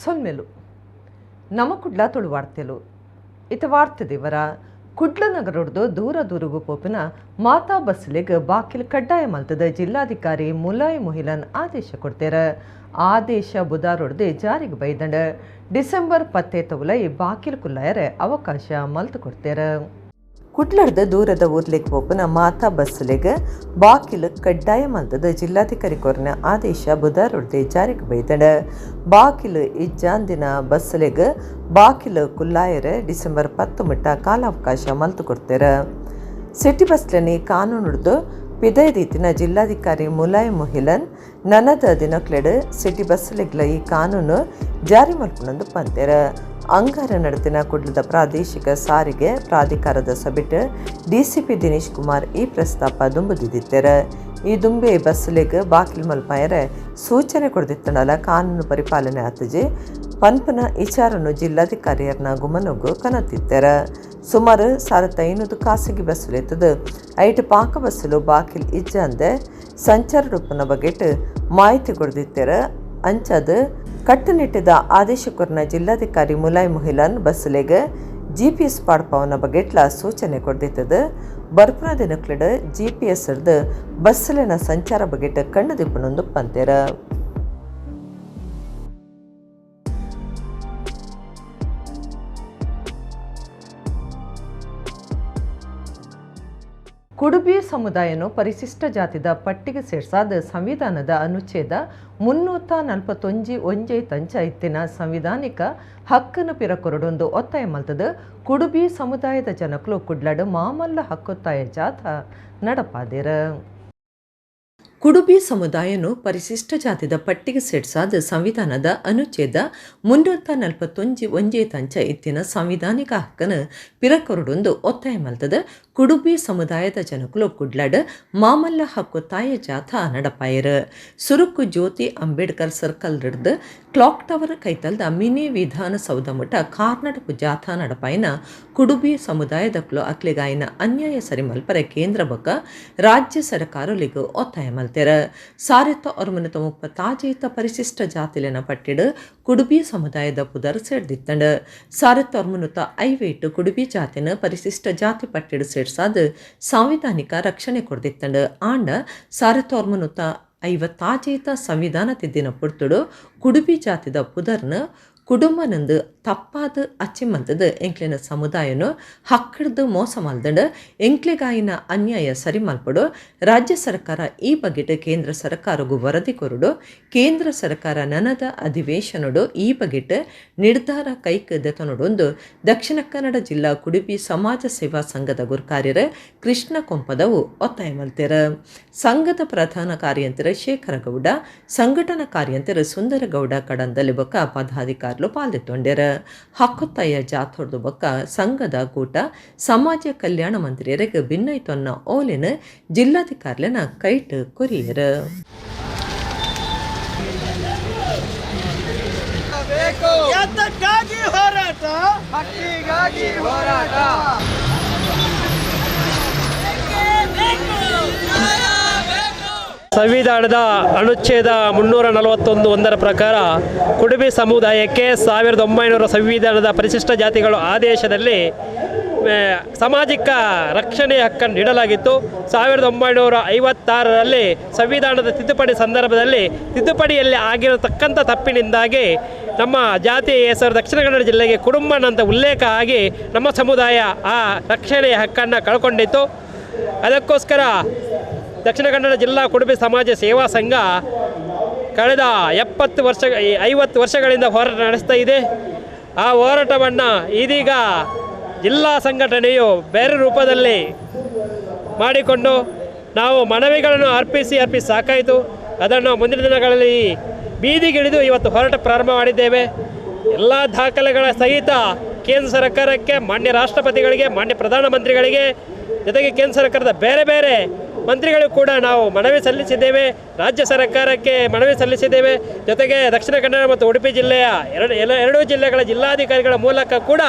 ಸೊಲ್ಮೆಲು ನಮ ಕುಡ್ಲ ತುಳುವಾರ್ತೆಲು ಇತ ವಾರ್ತೆ ದೇವರ ಕುಡ್ಲ ನಗರೊಡ್ದು ದೂರ ದೂರಗು ಪೋಪಿನ ಮಾತಾ ಬಸ್ಲೆಗ್ ಬಾಕಿಲ್ ಕಡ್ಡಾಯ ಮಲ್ತದ ಜಿಲ್ಲಾಧಿಕಾರಿ ಮುಲಾಯ್ ಮೊಹಿಲನ್ ಆದೇಶ ಕೊಡ್ತೇರ. ಆದೇಶ ಬುಧಾರೊಡ್ದು ಜಾರಿಗೆ ಬೈದಂಡ ಡಿಸೆಂಬರ್ 10 ತವುಲೈ ಬಾಕಿಲ್ ಕುಲ್ಲಾಯರೆ ಅವಕಾಶ ಮಲ್ತು ಕೊಡ್ತೇರ. ಕುಡ್ಲಡ್ದು ದೂರದ ಊರ್ಲೆಗ್ ಪೋಪಿನ ಮಾತಾ ಬಸ್ಲೆಗ್ ಬಾಕಿಲ್ ಕಡ್ಡಾಯ ಮಲ್ತದ ಜಿಲ್ಲಾಧಿಕಾರಿ ಕೊರ್ನ ಆದೇಶ ಬುಧಾರೊಡ್ದು ಜಾರಿಗೆ ಬೈದಂಡ ಬಾಕಿಲ್ ಇಜ್ಜಾಂದಿನ ಬಸ್ಲೆಗ್ ಬಾಕಿಲ್ ಕುಲ್ಲಾಯರೆ ಡಿಸೆಂಬರ್ 10 ಮುಟ್ಟ ಕಾಲಾವಕಾಶ ಮಲ್ತು ಕೊಡ್ತೇರ. ಸಿಟಿ ಬಸ್ಲನಿ ಕಾನೂನುಡ್ದು ಪಿದೈ ರೀತಿನ ಜಿಲ್ಲಾಧಿಕಾರಿ ಮುಲಾಯ್ ಮೊಹಿಲನ್ ನನದ ದಿನಕ್ಲೆಡ್ ಸಿಟಿ ಬಸ್ಲೆಗ್ಲ ಈ ಕಾನೂನು ಜಾರಿ ಮಲ್ಪುನಂದು ಪಂತೇರ. ಅಂಗಾರ ನಡೆದಿನ ಕುಡ್ಲದ ಪ್ರಾದೇಶಿಕ ಸಾರಿಗೆ ಪ್ರಾಧಿಕಾರದ ಸಭೆಟ್ ಡಿಸಿಪಿ ದಿನೇಶ್ ಕುಮಾರ್ ಈ ಪ್ರಸ್ತಾಪ ದುಂಬುದಿದ್ದಿತ್ತರ. ಈ ದುಂಬೆ ಬಸ್ಲೆಗ್ ಬಾಕಿಲ್ ಮಲ್ಪಾಯರೆ ಸೂಚನೆ ಕೊಡ್ದಿತ್ತನಲ್ಲ ಕಾನೂನು ಪರಿಪಾಲನೆ ಆತಜಿ ಪನ್ಪನ ವಿಚಾರನು ಜಿಲ್ಲಾಧಿಕಾರಿಯರ್ನ ಗುಮನಗು ಕನತಿತ್ತರ. ಸುಮಾರು 1500 ಖಾಸಗಿ ಬಸ್ಸುಲು ಎತ್ತದು ಐಟು ಪಾಕ ಬಸ್ಸುಲು ಬಾಕಿಲ್ ಇಜ್ಜಂದೆ ಸಂಚಾರ ರೂಪನ ಬಗೆಟ್ ಮಾಹಿತಿ ಕೊಡ್ದಿತ್ತರ. ಅಂಚದ ಕಟ್ಟುನಿಟ್ಟಿದ ಆದೇಶ ಕೊರ್ನ ಜಿಲ್ಲಾಧಿಕಾರಿ ಮುಲಾಯ್ ಮೊಹಿಲನ್ ಬಸ್ಸುಲೆಗ್ ಜಿಪಿಎಸ್ ಪಾಡ್ಪವನ ಬಗೆಟ್ಲ ಸೂಚನೆ ಕೊಡ್ದಿತ್ತದು. ಬರ್ಪುನ ದಿನಕ್ಲೆಡ್ ಜಿಪಿಎಸ್ ಬಸ್ಸುಲೆನ ಸಂಚಾರ ಬಗೆಟ್ ಕಣ್ಣು ದಿಪ್ಪುನೊಂದು ಪಂತೇರ. ಕುಡುಬಿ ಸಮುದಾಯನು ಪರಿಶಿಷ್ಟ ಜಾತಿದ ಪಟ್ಟಿಗೆ ಸೇರ್ಸಾದ ಸಂವಿಧಾನದ ಅನುಚ್ಛೇದ 341 ತಂಚ ಇತ್ತಿನ ಸಂವಿಧಾನಿಕ ಹಕ್ಕನ್ನು ಪಿರಕೊರಡೊಂದು ಒತ್ತಾಯ ಮಲ್ತದ ಕುಡುಬಿ ಸಮುದಾಯದ ಜನಕಲು ಕುಡ್ಲಡು ಮಾಮಲ್ಲ ಹಕ್ಕೊತ್ತಾಯ ಜಾಥ ನಡಪಾದಿರ. ಕುಡುಬಿ ಸಮುದಾಯನು ಪರಿಶಿಷ್ಟ ಜಾತಿದ ಪಟ್ಟಿಗೆ ಸೇರ್ಸಾದ ಸಂವಿಧಾನದ ಅನುಚ್ಛೇದ 341 ತಂಚ ಇತ್ತಿನ ಸಂವಿಧಾನಿಕ ಹಕ್ಕನ್ನು ಪಿರಕೊರಡೊಂದು ಒತ್ತಾಯ ಮಲ್ತದ ಕುಡುಬಿ ಸಮುದಾಯದ ಜನಕುಲು ಕುಡ್ಲಡ್ ಮಾಮಲ್ಲ ಹಕ್ಕೊತ್ತಾಯ ಜಾಥ ನಡಪಾಯರು. ಸುರುಕು ಜ್ಯೋತಿ ಅಂಬೇಡ್ಕರ್ ಸರ್ಕಲ್ ರಿಡ್ದು ಕ್ಲಾಕ್ ಟವರ್ ಕೈತಲ್ದ ಮಿನಿ ವಿಧಾನಸೌಧ ಮುಟ್ಟ ಕಾರ್ನಾಟಕ ಜಾಥಾ ನಡಪಾಯಿನ ಕುಡುಬಿ ಸಮುದಾಯದ ಕುಲು ಅಕ್ಲಿಗಾಯಿನ ಅನ್ಯಾಯ ಸರಿಮಲ್ಪರೆ ಕೇಂದ್ರ ಬೊಕ್ಕ ರಾಜ್ಯ ಸರ್ಕಾರಲಿಗೂ ಒತ್ತಾಯ ಮಲ್ತೆರ. 1935 ಪರಿಶಿಷ್ಟ ಜಾತಿಲೆನ ಪಟ್ಟಿಡು ಕುಡುಬಿ ಸಮುದಾಯದ ಪುದರ್ ಸೇರ್ದಿತ್ತಂಡ. 1958 ಕುಡುಬಿ ಜಾತಿನ ಪರಿಶಿಷ್ಟ ಜಾತಿ ಪಟ್ಟಿಡು ಸೇರ್ಸಾದ ಸಾಂವಿಧಾನಿಕ ರಕ್ಷಣೆ ಕೊಡ್ದಿತ್ತಂಡ. ಆಂಡ 1956 ಸಂವಿಧಾನ ತಿದ್ದಿನ ಪುರ್ತುಡು ಕುಡುಬಿ ಜಾತಿದ ಪುದರ್ನ ಕುಡುಂಬನಂದು ತಪ್ಪಾದ ಅಚ್ಚಿಮಂತದ ಎಂಕ್ಲಿನ ಸಮುದಾಯನು ಹಕ್ಕಡ್ದು ಮೋಸ ಮಲ್ದಂಡ ಎಂಕ್ಲೆಗಾಯಿನ ಅನ್ಯಾಯ ಸರಿ ಮಲ್ಪಡು ರಾಜ್ಯ ಸರ್ಕಾರ ಈ ಬಗೆಟ್ ಕೇಂದ್ರ ಸರ್ಕಾರಗೂ ವರದಿ ಕೊರಡು ಕೇಂದ್ರ ಸರ್ಕಾರ ನನದ ಅಧಿವೇಶನಡು ಈ ಬಗೆಟ್ ನಿರ್ಧಾರ ಕೈಕ್ ದೆತನೊಡೊಂದು ದಕ್ಷಿಣ ಕನ್ನಡ ಜಿಲ್ಲಾ ಕುಡುಬಿ ಸಮಾಜ ಸೇವಾ ಸಂಘದ ಗುರುಕಾರ್ಯರ ಕೃಷ್ಣ ಕೊಂಪದವು ಒತ್ತಾಯ ಮಲ್ತೆರ. ಸಂಘದ ಪ್ರಧಾನ ಕಾರ್ಯಂತರ ಶೇಖರಗೌಡ, ಸಂಘಟನಾ ಕಾರ್ಯಂತರ ಸುಂದರಗೌಡ ಕಡಂದಲ್ಲಿ ಬೊಕ್ಕ ಪದಾಧಿಕಾರಿಲು ಪಾಲ್ದೆತ್ತೊಂಡೆರ. ಹಕ್ಕೊತ್ತಾಯ ಜಾಥೊಡ್ದು ಬೊಕ್ಕ ಸಂಘದ ಕೂಟ ಸಮಾಜ ಕಲ್ಯಾಣ ಮಂತ್ರಿಯರಿಗೆ ಭಿನ್ನೈತೊನ್ನ ಓಲಿನ ಜಿಲ್ಲಾಧಿಕಾರಿಲನ ಕೈಟ್ ಕೊರಿಯರ. ಹೋರಾಟ, ಹಕ್ಕಿಗಾಗಿ ಹೋರಾಟ. ಸಂವಿಧಾನದ ಅನುಚ್ಛೇದ 341 ಪ್ರಕಾರ ಕುಡುಬಿ ಸಮುದಾಯಕ್ಕೆ 1900 ಸಂವಿಧಾನದ ಪರಿಶಿಷ್ಟ ಜಾತಿಗಳು ಆದೇಶದಲ್ಲಿ ಸಾಮಾಜಿಕ ರಕ್ಷಣೆಯ ಹಕ್ಕನ್ನು ನೀಡಲಾಗಿತ್ತು. 1956ರಲ್ಲಿ ಸಂವಿಧಾನದ ತಿದ್ದುಪಡಿ ಸಂದರ್ಭದಲ್ಲಿ ತಿದ್ದುಪಡಿಯಲ್ಲಿ ಆಗಿರತಕ್ಕಂಥ ತಪ್ಪಿನಿಂದಾಗಿ ನಮ್ಮ ಜಾತಿ ಹೆಸರು ದಕ್ಷಿಣ ಕನ್ನಡ ಜಿಲ್ಲೆಗೆ ಕುಡುಂಬನಂತ ಉಲ್ಲೇಖ ಆಗಿ ನಮ್ಮ ಸಮುದಾಯ ಆ ರಕ್ಷಣೆಯ ಹಕ್ಕನ್ನು ಕಳ್ಕೊಂಡಿತ್ತು. ಅದಕ್ಕೋಸ್ಕರ ದಕ್ಷಿಣ ಕನ್ನಡ ಜಿಲ್ಲಾ ಕುಡುಬಿ ಸಮಾಜ ಸೇವಾ ಸಂಘ ಕಳೆದ 50 ವರ್ಷಗಳಿಂದ ಹೋರಾಟ ನಡೆಸ್ತಾ ಇದೆ. ಆ ಹೋರಾಟವನ್ನು ಇದೀಗ ಜಿಲ್ಲಾ ಸಂಘಟನೆಯು ಬೇರೆ ರೂಪದಲ್ಲಿ ಮಾಡಿಕೊಂಡು ನಾವು ಮನವಿಗಳನ್ನು ಅರ್ಪಿಸಿ ಅರ್ಪಿಸಿ ಸಾಕಾಯಿತು. ಅದನ್ನು ಮುಂದಿನ ದಿನಗಳಲ್ಲಿ ಬೀದಿಗಿಳಿದು ಇವತ್ತು ಹೋರಾಟ ಪ್ರಾರಂಭ ಮಾಡಿದ್ದೇವೆ. ಎಲ್ಲ ದಾಖಲೆಗಳ ಸಹಿತ ಕೇಂದ್ರ ಸರ್ಕಾರಕ್ಕೆ, ಮಾನ್ಯ ರಾಷ್ಟ್ರಪತಿಗಳಿಗೆ, ಮಾನ್ಯ ಪ್ರಧಾನಮಂತ್ರಿಗಳಿಗೆ, ಜೊತೆಗೆ ಕೇಂದ್ರ ಸರ್ಕಾರದ ಬೇರೆ ಬೇರೆ ಮಂತ್ರಿಗಳು ಕೂಡ ನಾವು ಮನವಿ ಸಲ್ಲಿಸಿದ್ದೇವೆ. ರಾಜ್ಯ ಸರ್ಕಾರಕ್ಕೆ ಮನವಿ ಸಲ್ಲಿಸಿದ್ದೇವೆ. ಜೊತೆಗೆ ದಕ್ಷಿಣ ಕನ್ನಡ ಮತ್ತು ಉಡುಪಿ ಜಿಲ್ಲೆಯ ಎರಡೂ ಜಿಲ್ಲೆಗಳ ಜಿಲ್ಲಾಧಿಕಾರಿಗಳ ಮೂಲಕ ಕೂಡ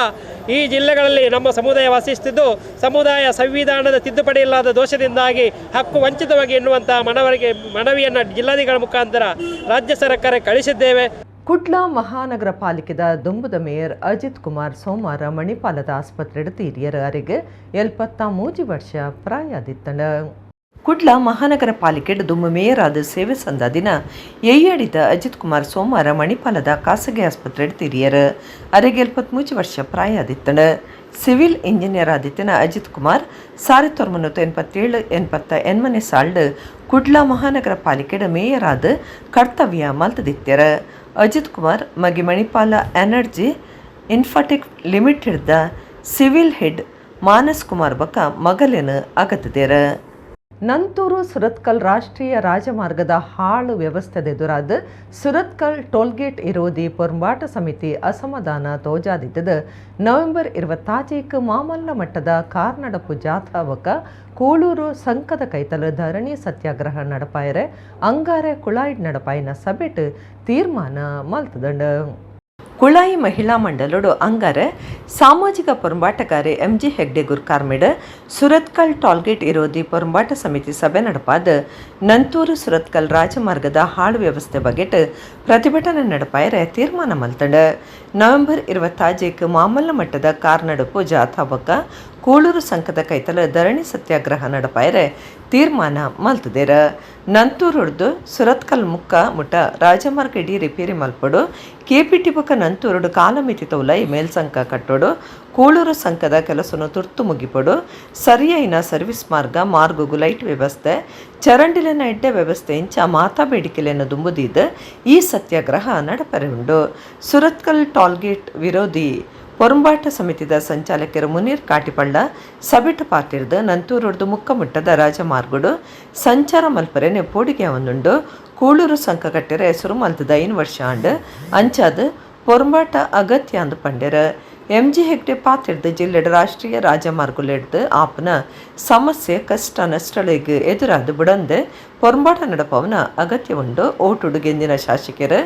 ಈ ಜಿಲ್ಲೆಗಳಲ್ಲಿ ನಮ್ಮ ಸಮುದಾಯ ವಾಸಿಸುತ್ತಿದ್ದು ಸಮುದಾಯ ಸಂವಿಧಾನದ ತಿದ್ದುಪಡಿ ಇಲ್ಲದ ದೋಷದಿಂದಾಗಿ ಹಕ್ಕು ವಂಚಿತವಾಗಿ ಎನ್ನುವಂಥ ಮನವಿಯನ್ನು ಜಿಲ್ಲಾಧಿಕಾರಿಗಳ ಮುಖಾಂತರ ರಾಜ್ಯ ಸರ್ಕಾರಕ್ಕೆ ಕಳಿಸಿದ್ದೇವೆ. Kudla ಮಹಾನಗರ ಪಾಲಿಕೆದ ದುಂಬುದ ಮೇಯರ್ ಅಜಿತ್ ಕುಮಾರ್ ಸೋಮವಾರ ಮಣಿಪಾಲದ ಆಸ್ಪತ್ರೆಡ್ ತೀರಿಯರು. ಅರೆಗ್ 73 ವರ್ಷ ಪ್ರಾಯದಿತ್ತಂಡ. ಕುಡ್ಲ ಮಹಾನಗರ ಪಾಲಿಕೆಡ್ ದುಂಬು ಮೇಯರ್ ಆದ ಸೇವೆ ಸಂದ ದಿನ ಎಯ್ಯಡಿದ ಅಜಿತ್ ಕುಮಾರ್ ಸೋಮವಾರ ಮಣಿಪಾಲದ ಖಾಸಗಿ ಆಸ್ಪತ್ರೆಡ್ ತೀರಿಯರು. ಅರೆಗ್ 73 ವರ್ಷ ಪ್ರಾಯದಿತ್ತಂಡ. ಸಿವಿಲ್ ಇಂಜಿನಿಯರ್ ಆದಿತ್ತಿನ ಅಜಿತ್ ಕುಮಾರ್ 1987-88ನೇ ಸಾಲ್ಡ್ ಕುಡ್ಲ ಮಹಾನಗರ ಪಾಲಿಕೆಡ್ ಮೇಯರ್ ಆದ ಕರ್ತವ್ಯ ಮಲ್ತದಿತ್ತೆರ್. ಅಜಿತ್ ಕುಮಾರ್ ಮಗಿ ಮಣಿಪಾಲ ಎನರ್ಜಿ ಇನ್ಫಾಟೆಕ್ ಲಿಮಿಟೆಡ್ದ ಸಿವಿಲ್ ಹೆಡ್ ಮಾನಸ್ ಕುಮಾರ್ ಬೊಕ್ಕ ಮಗಲೆನ್ ಅಗತದೆರ್. ನಂತೂರು ಸುರತ್ಕಲ್ ರಾಷ್ಟ್ರೀಯ ರಾಜಮಾರ್ಗದ ಹಾಳು ವ್ಯವಸ್ಥೆದ ಎದುರಾದ ಸುರತ್ಕಲ್ ಟೋಲ್ಗೇಟ್ ವಿರೋಧಿ ಪೊರ್ಂಬಾಟ ಸಮಿತಿ ಅಸಮಾಧಾನ ತೋಜಾದಿದ್ದದು. ನವೆಂಬರ್ 26ಕ್ಕೆ ಮಾಮಲ್ಲ ಮಟ್ಟದ ಕಾರ್ನಡಪು ಜಾಥಾ ಬೊಕ್ಕ ಕೂಳೂರು ಸಂಕದ ಕೈತಲ್ ಧರಣಿ ಸತ್ಯಾಗ್ರಹ ನಡಪಾಯರೆ ಅಂಗಾರೆ ಕುಳಾಯಿಡ್ ನಡಪಾಯಿನ ಸಭೆಟ್ ತೀರ್ಮಾನ ಮಲ್ತದಂಡ. ಕುಳಾಯಿ ಮಹಿಳಾ ಮಂಡಲೋಡು ಅಂಗಾರೆ ಸಾಮಾಜಿಕ ಪೊರಂಬಾಟಗಾರೆ ಎಂಜಿ ಹೆಗ್ಡೆ ಗುರ್ಕಾರ್ಮೆಡ್ ಸುರತ್ಕಲ್ ಟೋಲ್ಗೇಟ್ ವಿರೋಧಿ ಪೊರಂಬಾಟ ಸಮಿತಿ ಸಭೆ ನಡಪಾದ ನಂತೂರು ಸುರತ್ಕಲ್ ರಾಜಮಾರ್ಗದ ಹಾಳು ವ್ಯವಸ್ಥೆ ಬಗೆಟ್ ಪ್ರತಿಭಟನೆ ನಡಪಾಯರೆ ತೀರ್ಮಾನ ಮಲ್ತಂಡ. ನವೆಂಬರ್ 26ಕ್ಕೆ ಮಾಮಲ್ಲ ಮಟ್ಟದ ಕಾರ್ನಡಪು ಜಾಥಾ ಬೊಕ್ಕ ಕೂಳೂರು ಸಂಕದ ಕೈತಲ ಧರಣಿ ಸತ್ಯಾಗ್ರಹ ನಡಪಾಯರೆ ತೀರ್ಮಾನ ಮಲ್ತದೇರ. ನಂತೂರುಡ್ದು ಸುರತ್ಕಲ್ ಮುಕ್ಕ ಮುಟ್ಟ ರಾಜಮಾರ್ಗ ಇಡೀ ರಿಪೇರಿ ಮಲ್ಪಡು, ಕೆಪಿಟಿ ಬೊಕ್ಕ ನಂತೂರುಡು ಕಾಲಮಿತಿ ತೌಲೈ ಮೇಲ್ಸಂಕ ಕಟ್ಟೋಡು, ಕೂಳೂರು ಸಂಕದ ಕೆಲಸನು ತುರ್ತು ಮುಗಿಪಡು, ಸರಿಯಾಯಿನ ಸರ್ವಿಸ್ ಮಾರ್ಗ, ಮಾರ್ಗಗು ಲೈಟ್ ವ್ಯವಸ್ಥೆ, ಚರಂಡಿಲಿನ ಎಡ್ಡೆ ವ್ಯವಸ್ಥೆ ಇಂಚ ಮಾತಾ ಬೇಡಿಕೆಲೆನ ದುಂಬುದೀದ್ ಈ ಸತ್ಯಾಗ್ರಹ ನಡಪರೆ ಉಂಡು. ಸುರತ್ಕಲ್ ಟೋಲ್ಗೇಟ್ ವಿರೋಧಿ ಪೊರಂಬಾಟ ಸಮಿತಿದ ಸಂಚಾಲಕರು ಮುನೀರ್ ಕಾಟಿಪಳ್ಳ ಸಭೆಟ್ ಪಾತಿರ್ದು ನಂತೂರುಡ್ದು ಮುಕ್ಕಮುಟ್ಟದ ರಾಜಮಾರ್ಗಡು ಸಂಚಾರ ಮಲ್ಪರೆನೆ ಪೋಡಿಗೆ ಒಂದುಂಡು. ಕೂಳೂರು ಸಂಕ ಕಟ್ಟೆರೆ ಸುರು ಮಲ್ತದ 5 ವರ್ಷ ಆಂಡ್, ಅಂಚಾದ್ ಪೊರಂಬಾಟ ಅಗತ್ಯ ಅಂದ್ ಪಂಡೆರ್. ಎಂಜಿ ಹೆಗ್ಡೆ ಪಾತಿರ್ದು ಜಿಲ್ಲೆಡ್ ರಾಷ್ಟ್ರೀಯ ರಾಜಮಾರ್ಗುಲೆಡ್ದು ಆಪನ ಸಮಸ್ಯೆ ಕಷ್ಟ ನಷ್ಟಗಳಿಗೆ ಎದುರಾದ ಬುಡಂದೆ ಪೊರಂಬಾಟ ನಡಪವನ ಅಗತ್ಯ ಉಂಡು. ಓಟುಡು ಗೆಂದಿನ ಶಾಸಕರು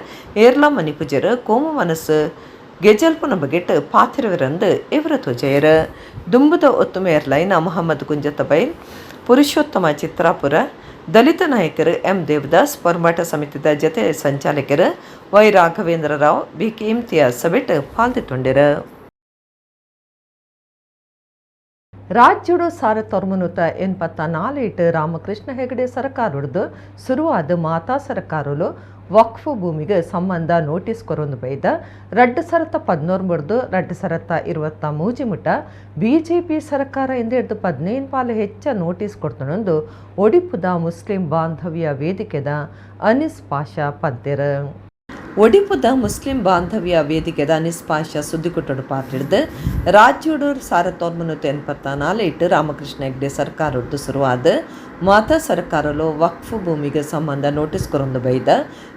ಏರ್ಲಾ ಮಣಿಪುಜರು ಕೋಮ ಮನಸ್ಸು ಗೆಜಲ್ಪುನ ಬಗೆಟ್ ಪಾತಿರವಿರಂದು ಇವರ ತೋಜೆಯರ್. ದುಂಬುದ ಒತ್ತು ಮೇಯರ್ಲೈನ ಮೊಹಮ್ಮದ್ ಕುಂಜತ್ತಬೈಲ್, ಪುರುಷೋತ್ತಮ ಚಿತ್ರಾಪುರ, ದಲಿತ ನಾಯಕರು ಎಂ ದೇವದಾಸ್, ಪೊರಂಬಾಟ ಸಮಿತಿದ ಜತೆ ಸಂಚಾಲಕರು Y Raghavendra Rao, B K Imtiyaz ಸಭೆಟ್ ಪಾಲ್ದಿತ್ತೊಂಡಿರು. ರಾಜ್ಯಡು 1984 ರಾಮಕೃಷ್ಣ ಹೆಗಡೆ ಸರ್ಕಾರಡ್ದು ಶುರುವಾದ ಮಾತಾ ಸರ್ಕಾರಲು ವಕ್ಫ್ ಭೂಮಿಗೆ ಸಂಬಂಧ ನೋಟಿಸ್ ಕೊರೊಂದು ಬೈದ. 2013 2023 ಮುಟ್ಟ ಬಿಜೆಪಿ ಸರ್ಕಾರ ಎಂದೆಡ್ದು 15 ಪಾಲು ಹೆಚ್ಚ ನೋಟಿಸ್ ಕೊಡ್ತನೊಂದು ಒಡಿಪುದ ಮುಸ್ಲಿಂ ಬಾಂಧವ್ಯ ವೇದಿಕೆದ ಅನಿಸ್ ಪಾಷಾ ಪಂತೆರ್. ಒಡಿಪುದ ಮುಸ್ಲಿಂ ಬಾಂಧವ್ಯ ವೇದಿಕೆದ ಅನಿಸ್ ಪಾಷಾ ಸುದ್ದಿಕುಟ್ಟಡು ಪಾತ್ರಿಡ್ದು ರಾಜ್ಯೋಡು 1984 ರಾಮಕೃಷ್ಣ ಹೆಗ್ಡೆ ಸರ್ಕಾರದ್ದು ಶುರುವಾದ ಮಾತಾ ಸರ್ಕಾರಲು ವಕ್ಫ್ ಭೂಮಿಗೆ ಸಂಬಂಧ ನೋಟಿಸ್ ಕೊರೊಂದು ಬೈದ.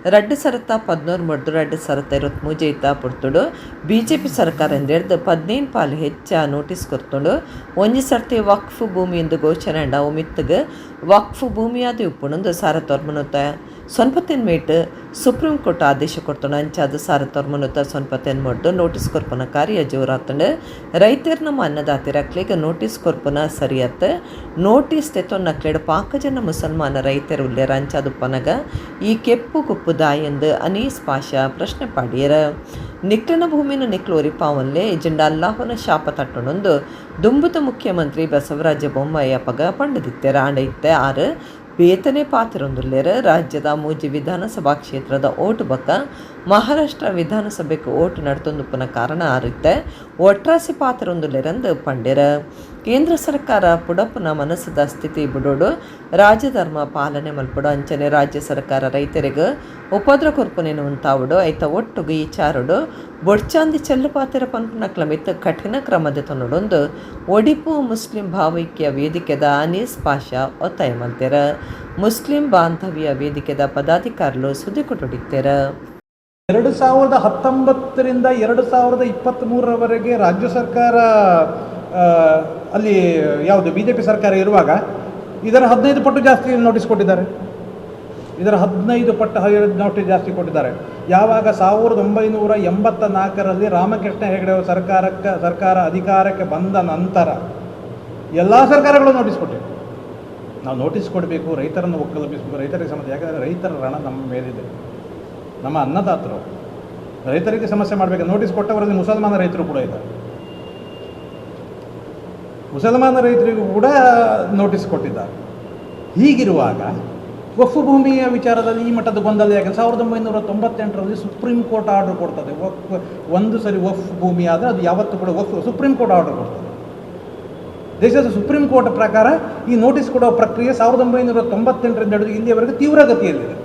2013 2023 ಇತ್ತ ಪುರ್ತುಡು ಬಿಜೆಪಿ ಸರ್ಕಾರ ಎಂದೆಡ್ದು 15 ಪಾಲು ಹೆಚ್ಚ ನೋಟಿಸ್ ಕೊರ್ತುಂಡು. ಒಂಜಿ ಸರ್ತಿ ವಕ್ಫ್ ಭೂಮಿ ಎಂದು ಘೋಷಣೆ ಅಂಡ ಮಿತ್ತಗ್ ವಕ್ಫ್ ಭೂಮಿಯಾದ ಉಪ್ಪುಣಂದು 1998 ಸುಪ್ರೀಂ ಕೋರ್ಟ್ ಆದೇಶ ಕೊಡ್ತುಂಡು. ಅಂಚಾದ 1998 ನೋಟಿಸ್ ಕೊರ್ಪುನ ಕಾರ್ಯ ಜೋರಾತಂಡು. ರೈತರ್ನ ಅನ್ನದಾತಿರಕ್ಲೆಗ್ ನೋಟಿಸ್ ಕೊರ್ಪುನ ಸರಿಯತ್. ನೋಟಿಸ್ ತೆತ್ತೊನ್ನಕ್ಲೆಡ್ ಪಾಕ ಜನ ಮುಸಲ್ಮಾನ ರೈತರು ಉಲ್ಲೇರ. ಅಂಚಾದುಪ್ಪನಗ ಈ ಕೆಪ್ಪು ಕುಪ್ಪು ದಾಯೆಂದು ಅನೀಸ್ ಪಾಷಾ ಪ್ರಶ್ನೆ ಪಾಡಿಯರ. ನಿಕ್ಲನ ಭೂಮಿನ ನಿಕ್ಲು ಒರಿಪಾವನ್ಲೆ ಇಜ್ಜಿಂಡ ಅಲ್ಲಾಹುನ ಶಾಪ ತಟ್ಟುನೊಂದು ದುಂಬುದ ಮುಖ್ಯಮಂತ್ರಿ ಬಸವರಾಜ ಬೊಮ್ಮಾಯಿ ಅಪಗ ಪಂಡದಿತ್ತೆರ. ಆಂಡ ಇತ್ತೆ ಆರು ಬೇತನೆ ಪಾತಿರೊಂದುಲ್ಲೆರ್. ರಾಜ್ಯದ ಮೂಜಿ ವಿಧಾನಸಭಾ ಕ್ಷೇತ್ರದ ಓಟು ಬೊಕ್ಕ ಮಹಾರಾಷ್ಟ್ರ ವಿಧಾನಸಭೆಗೆ ಓಟು ನಡತೊಂದುಪ್ಪುನ ಕಾರಣ ಆರಿತ್ತೆ ಒಟ್ರಾಸಿ ಪಾತಿರೊಂದುಲ್ಲೆರಂದು ಪಂಡೆರ್. ಕೇಂದ್ರ ಸರ್ಕಾರ ಪುಡಪುನ ಮನಸ್ಸದ ಸ್ಥಿತಿ ಬಿಡೋಡು, ರಾಜಧರ್ಮ ಪಾಲನೆ ಮಲ್ಪಡು, ಅಂಚನೆ ರಾಜ್ಯ ಸರ್ಕಾರ ರೈತರಿಗೆ ಉಪದ್ರ ಕೊರ್ಪುನೇನು ಉಂತಾವುಡು, ಐತ ಒಟ್ಟುಗು ಈ ಚಾರುಡು ಬೊಡ್ಚಾಂದಿ ಚೆಲ್ಲು ಪಾತಿರ ಪನ್ಪುನ ಕ್ಲಮಿತ್ ಕಠಿಣ ಕ್ರಮದ ತೊನಡೊಂದು ಒಡಿಪು ಮುಸ್ಲಿಂ ಭಾವೈಕ್ಯ ವೇದಿಕೆದ ಅನೀಸ್ ಪಾಷಾ ಒತ್ತಾಯ ಮಲ್ತೆರ್. ಮುಸ್ಲಿಂ ಬಾಂಧವ್ಯ ವೇದಿಕೆದ ಪದಾಧಿಕಾರಿಲು ಸುದ್ದಿ ಕೊಟ್ಟುಡಿತ್ತೆರ್. 2019ರಿಂದ 2023ರವರೆಗೆ ರಾಜ್ಯ ಸರ್ಕಾರ ಅಲ್ಲಿ ಯಾವುದು ಬಿಜೆಪಿ ಸರ್ಕಾರ ಇರುವಾಗ ಇದರ 15 ಪಟ್ಟು ಜಾಸ್ತಿ ನೋಟಿಸ್ ಕೊಟ್ಟಿದ್ದಾರೆ. ಇದರ 15 ಪಟ್ಟು ನೋಟಿಸ್ ಜಾಸ್ತಿ ಕೊಟ್ಟಿದ್ದಾರೆ. ಯಾವಾಗ 1984ರಲ್ಲಿ ರಾಮಕೃಷ್ಣ ಹೆಗಡೆ ಅವರ ಸರ್ಕಾರ ಅಧಿಕಾರಕ್ಕೆ ಬಂದ ನಂತರ ಎಲ್ಲ ಸರ್ಕಾರಗಳು ನೋಟಿಸ್ ಕೊಟ್ಟಿವೆ. ನಾವು ನೋಟಿಸ್ ಕೊಡಬೇಕು, ರೈತರನ್ನು ಒಕ್ಕಲಬಿಸಬೇಕು, ರೈತರಿಗೆ ಸಂಬಂಧ. ಯಾಕಂದರೆ ರೈತರ ರಣ ನಮ್ಮ ಮೇಲಿದೆ, ನಮ್ಮ ಅನ್ನದಾತರು. ರೈತರಿಗೆ ಸಮಸ್ಯೆ ಮಾಡಬೇಕು. ನೋಟಿಸ್ ಕೊಟ್ಟವರಲ್ಲಿ ಮುಸಲ್ಮಾನ ರೈತರು ಕೂಡ ಇದ್ದಾರೆ. ಮುಸಲ್ಮಾನ ರೈತರಿಗೂ ಕೂಡ ನೋಟಿಸ್ ಕೊಟ್ಟಿದ್ದಾರೆ. ಹೀಗಿರುವಾಗ ವಕ್ಫ್ ಭೂಮಿಯ ವಿಚಾರದಲ್ಲಿ ಈ ಮಟ್ಟದ ಗೊಂದಲ ಯಾಕೆ? 1998ರಲ್ಲಿ ಸುಪ್ರೀಂ ಕೋರ್ಟ್ ಆರ್ಡರ್ ಕೊಡ್ತದೆ. ವಕ್ಫ್ ಒಂದು ಸರಿ ವಕ್ಫ್ ಭೂಮಿ ಆದರೆ ಅದು ಯಾವತ್ತೂ ಕೂಡ ವಕ್ಫ್ ಸುಪ್ರೀಂ ಕೋರ್ಟ್ ಆರ್ಡರ್ ಕೊಡ್ತದೆ. ದೇಶದ ಸುಪ್ರೀಂ ಕೋರ್ಟ್ ಪ್ರಕಾರ ಈ ನೋಟಿಸ್ ಕೊಡೋ ಪ್ರಕ್ರಿಯೆ 1998ರಿಂದ ಹಿಡಿದು ಇಲ್ಲಿಯವರೆಗೆ ತೀವ್ರಗತಿಯಲ್ಲಿದೆ.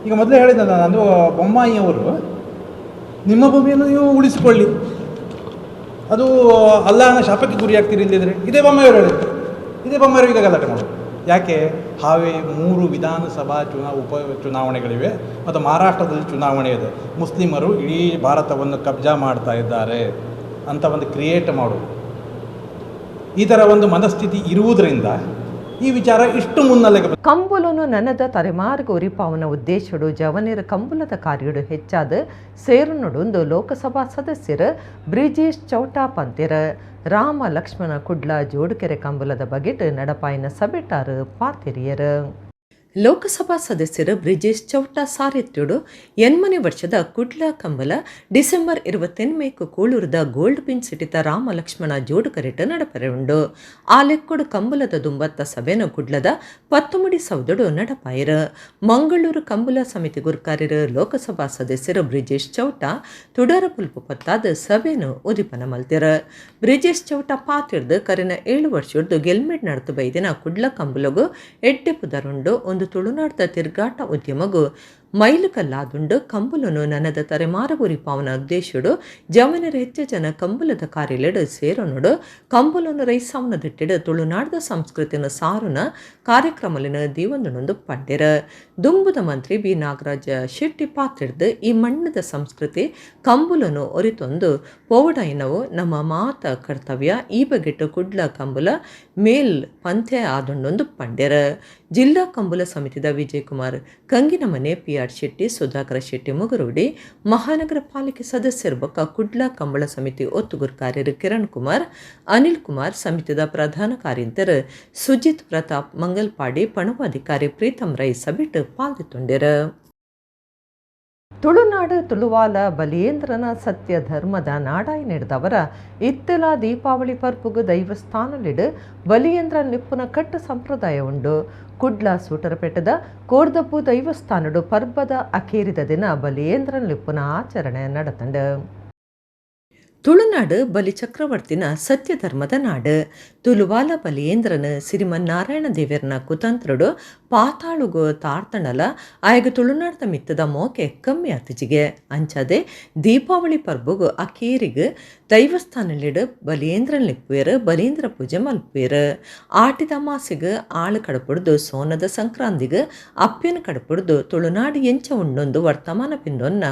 ಈಗ ಮೊದಲೇ ಹೇಳಿದ್ನಲ್ಲ ನಾನು, ಬೊಮ್ಮಾಯಿಯವರು ನಿಮ್ಮ ಭೂಮಿಯನ್ನು ನೀವು ಉಳಿಸಿಕೊಳ್ಳಿ, ಅದು ಅಲ್ಲಾಹನ ಶಾಪಕ್ಕೆ ಗುರಿಯಾಗ್ತೀರಿ ಇಲ್ಲದಿದ್ದರೆ. ಇದೇ ಬೊಮ್ಮಾಯಿಯವರು ಹೇಳಿದ್ರು. ಇದೇ ಬೊಮ್ಮಾಯಿಯವರು ಈಗ ಗಲಾಟೆ ಮಾಡೋದು ಯಾಕೆ? ಹಾವೇ 3 ವಿಧಾನಸಭಾ ಉಪ ಚುನಾವಣೆಗಳಿವೆ ಮತ್ತು ಮಹಾರಾಷ್ಟ್ರದಲ್ಲಿ ಚುನಾವಣೆ ಇದೆ. ಮುಸ್ಲಿಮರು ಇಡೀ ಭಾರತವನ್ನು ಕಬ್ಜಾ ಮಾಡ್ತಾ ಇದ್ದಾರೆ ಅಂತ ಒಂದು ಕ್ರಿಯೇಟ್ ಮಾಡೋದು, ಈ ಥರ ಒಂದು ಮನಸ್ಥಿತಿ ಇರುವುದರಿಂದ ಈ ವಿಚಾರ ಇಷ್ಟು ಮುನ್ನೆಲೆಗೆ. ಕಂಬುಲನು ನನದ ತಲೆಮಾರ್ಗ ಉರಿಪಾವನ ಉದ್ದೇಶಡು ಜವನಿರ ಕಂಬುಲದ ಕಾರ್ಯಡು ಹೆಚ್ಚಾದ ಸೇರುನೊಡೊಂದು ಲೋಕಸಭಾ ಸದಸ್ಯರು ಬ್ರಿಜೇಶ್ ಚೌಟಾ ಪಂತಿರ ರಾಮ ಲಕ್ಷ್ಮಣ ಕುಡ್ಲ ಜೋಡುಕೆರೆ ಕಂಬುಲದ ಬಗೆಟ್ ನಡಪಾಯಿನ ಸಬೆಟಾರು ಪಾತಿರಿಯರು. ಲೋಕಸಭಾ ಸದಸ್ಯರು ಬ್ರಿಜೇಶ್ ಚೌಟಾ ಸಾರಿತ್ಯುಡು 80 ವರ್ಷದ ಕುಡ್ಲ ಕಂಬಲ ಡಿಸೆಂಬರ್ 28 ಕೂಳೂರದ ಗೋಲ್ಡ್ ಪಿನ್ ಸಿಟಿತ ರಾಮ ಲಕ್ಷ್ಮಣ ಜೋಡುಕರೆಟ ನಡಪರೆ ಉಂಡು. ಆ ಲೆಕ್ಕೊಡು ಕಂಬಲದ ದುಂಬತ್ತ ಸಭೆನ ಕುಡ್ಲದ ಪತ್ತುಮುಡಿ ಸೌದಡು ನಡಪಾಯಿರು. ಮಂಗಳೂರು ಕಂಬಲ ಸಮಿತಿ ಗುರ್ಕಾರ್ಯರು ಲೋಕಸಭಾ ಸದಸ್ಯರು ಬ್ರಿಜೇಶ್ ಚೌಟಾ ತುಡರ ಪುಲ್ಪು ಪತ್ತಾದ ಸಭೆನು ಉದಿಪನ ಮಲ್ತಿರ. ಬ್ರಿಜೇಶ್ ಚೌಟಾ ಪಾತಿರ್ದು ಕರಿನ 7 ವರ್ಷದ್ದು ಗೆಲ್ಮೆಡ್ ನಡತು ಬೈದಿನ ಕುಡ್ಲ ಕಂಬಲಗು ಎಡ್ಡೆ ಪುದರುಂಡು. ಒಂದು ತುಳುನಾಡ್ದ ತಿರ್ಗಾಟ ಉದ್ಯಮಗು ಮೈಲುಕಲ್ಲಾದುಂಡು. ಕಂಬುಲನು ನನದ ತರೆಮಾರ ಉರಿಪಾವನ ಉದ್ದೇಶಡು ಜವನರ ಹೆಚ್ಚು ಜನ ಕಂಬುಲದ ಕಾರ್ಯಲೆಡು ಸೇರನುಡು. ಕಂಬುಲನು ರೈಸಾವನ ದಿಟ್ಟಿಡು ತುಳುನಾಡ್ದ ಸಂಸ್ಕೃತಿನ ಸಾರುನ ಕಾರ್ಯಕ್ರಮಲಿನ ದೀವಂದನೊಂದು ಪಂಡಿರ. ದುಂಬುದ ಮಂತ್ರಿ ಬಿ ನಾಗರಾಜ ಶೆಟ್ಟಿ ಪಾತಿರ್ದು ಈ ಮಣ್ಣದ ಸಂಸ್ಕೃತಿ ಕಂಬುಲನು ಒರಿತೊಂದು ಪೋವಡೈನವು ನಮ್ಮ ಮಾತ ಕರ್ತವ್ಯ. ಈ ಬಗೆಟ್ಟು ಕುಡ್ಲ ಕಂಬುಲ ಮೇಲ್ ಪಂಥೆ ಆದುಂಡೊಂದು ಪಂಡಿರ. ಜಿಲ್ಲಾ ಕಂಬುಲ ಸಮಿತಿದ ವಿಜಯಕುಮಾರ್ ಕಂಗಿನಮನೆ, ಪಿ.ಆರ್. ಶೆಟ್ಟಿ, ಸುಧಾಕರ ಶೆಟ್ಟಿ ಮುಗರುಡಿ, ಮಹಾನಗರ ಪಾಲಿಕೆ ಸದಸ್ಯರು ಬೊಕ್ಕ ಕುಡ್ಲ ಕಂಬಳ ಸಮಿತಿ ಒತ್ತುಗುರ್ಕಾರ್ಯರು ಕಿರಣ್ ಕುಮಾರ್, ಅನಿಲ್ ಕುಮಾರ್, ಸಮಿತಿದ ಪ್ರಧಾನ ಕಾರ್ಯಂತರು ಸುಜಿತ್ ಪ್ರತಾಪ್ ಮಂಗಲ್ಪಾಡಿ, ಪಣವಾಧಿಕಾರಿ ಪ್ರೀತಂ ರೈ ಸಭೆಟ್ ಪಾಲ್ದಿತ್ತುಂಡಿರು. ತುಳುನಾಡು ತುಳುವಾಲ ಬಲಿಯೇಂದ್ರನ ಸತ್ಯ ಧರ್ಮದ ನಾಡಾಯಿ ನಡೆದವರ ಇತ್ತೆಲ ದೀಪಾವಳಿ ಪರ್ಪುಗು ದೈವಸ್ಥಾನಲಿಡು ಬಲಿಯೇಂದ್ರ ನಿಪ್ಪುನ ಕಟ್ಟು ಸಂಪ್ರದಾಯ ಉಂಡು. ಕುಡ್ಲ ಸೂಟರಪೇಟದ ಕೋರ್ದಪ್ಪು ದೈವಸ್ಥಾನಡು ಪರ್ಬದ ಅಕೇರಿದ ದಿನ ಬಲಿಯೇಂದ್ರ ನಿಪ್ಪುನ ಆಚರಣೆ ನಡತಂಡು. ತುಳುನಾಡು ಬಲಿ ಚಕ್ರವರ್ತಿನ ಸತ್ಯಧರ್ಮದ ನಾಡು. ತುಳುವಾಲ ಬಲಿಯೇಂದ್ರನ ಸಿರಿಮನ್ನಾರಾಯಣ ದೇವರನ ಕುತಂತ್ರಡು ಪಾತಾಳುಗು ತಾರ್ತಣಲ ಆಯಗ ತುಳುನಾಡ್ದ ಮಿತ್ತದ ಮೋಕೆ ಕಮ್ಮಿ ಅತಿಜಿಗೆ. ಅಂಚದೆ ದೀಪಾವಳಿ ಪರ್ಬಗು ಅಕೇರಿಗು ದೈವಸ್ಥಾನಲಿಡು ಬಲಿಯೇಂದ್ರನ್ ಲಿಪ್ಪುವೇರು, ಬಲಿಯೇಂದ್ರ ಪೂಜೆ ಮಲ್ಪುವೇರು. ಆಟಿದ ಮಾಸಿಗು ಆಳು ಕಡಪುಡ್ದು ಸೋನದ ಸಂಕ್ರಾಂತಿಗು ಅಪ್ಪಿನ ಕಡಪುಡ್ದು ತುಳುನಾಡು ಎಂಚ ಉಂಡೊಂದು ವರ್ತಮಾನ ಪಿಂದೊನ್ನ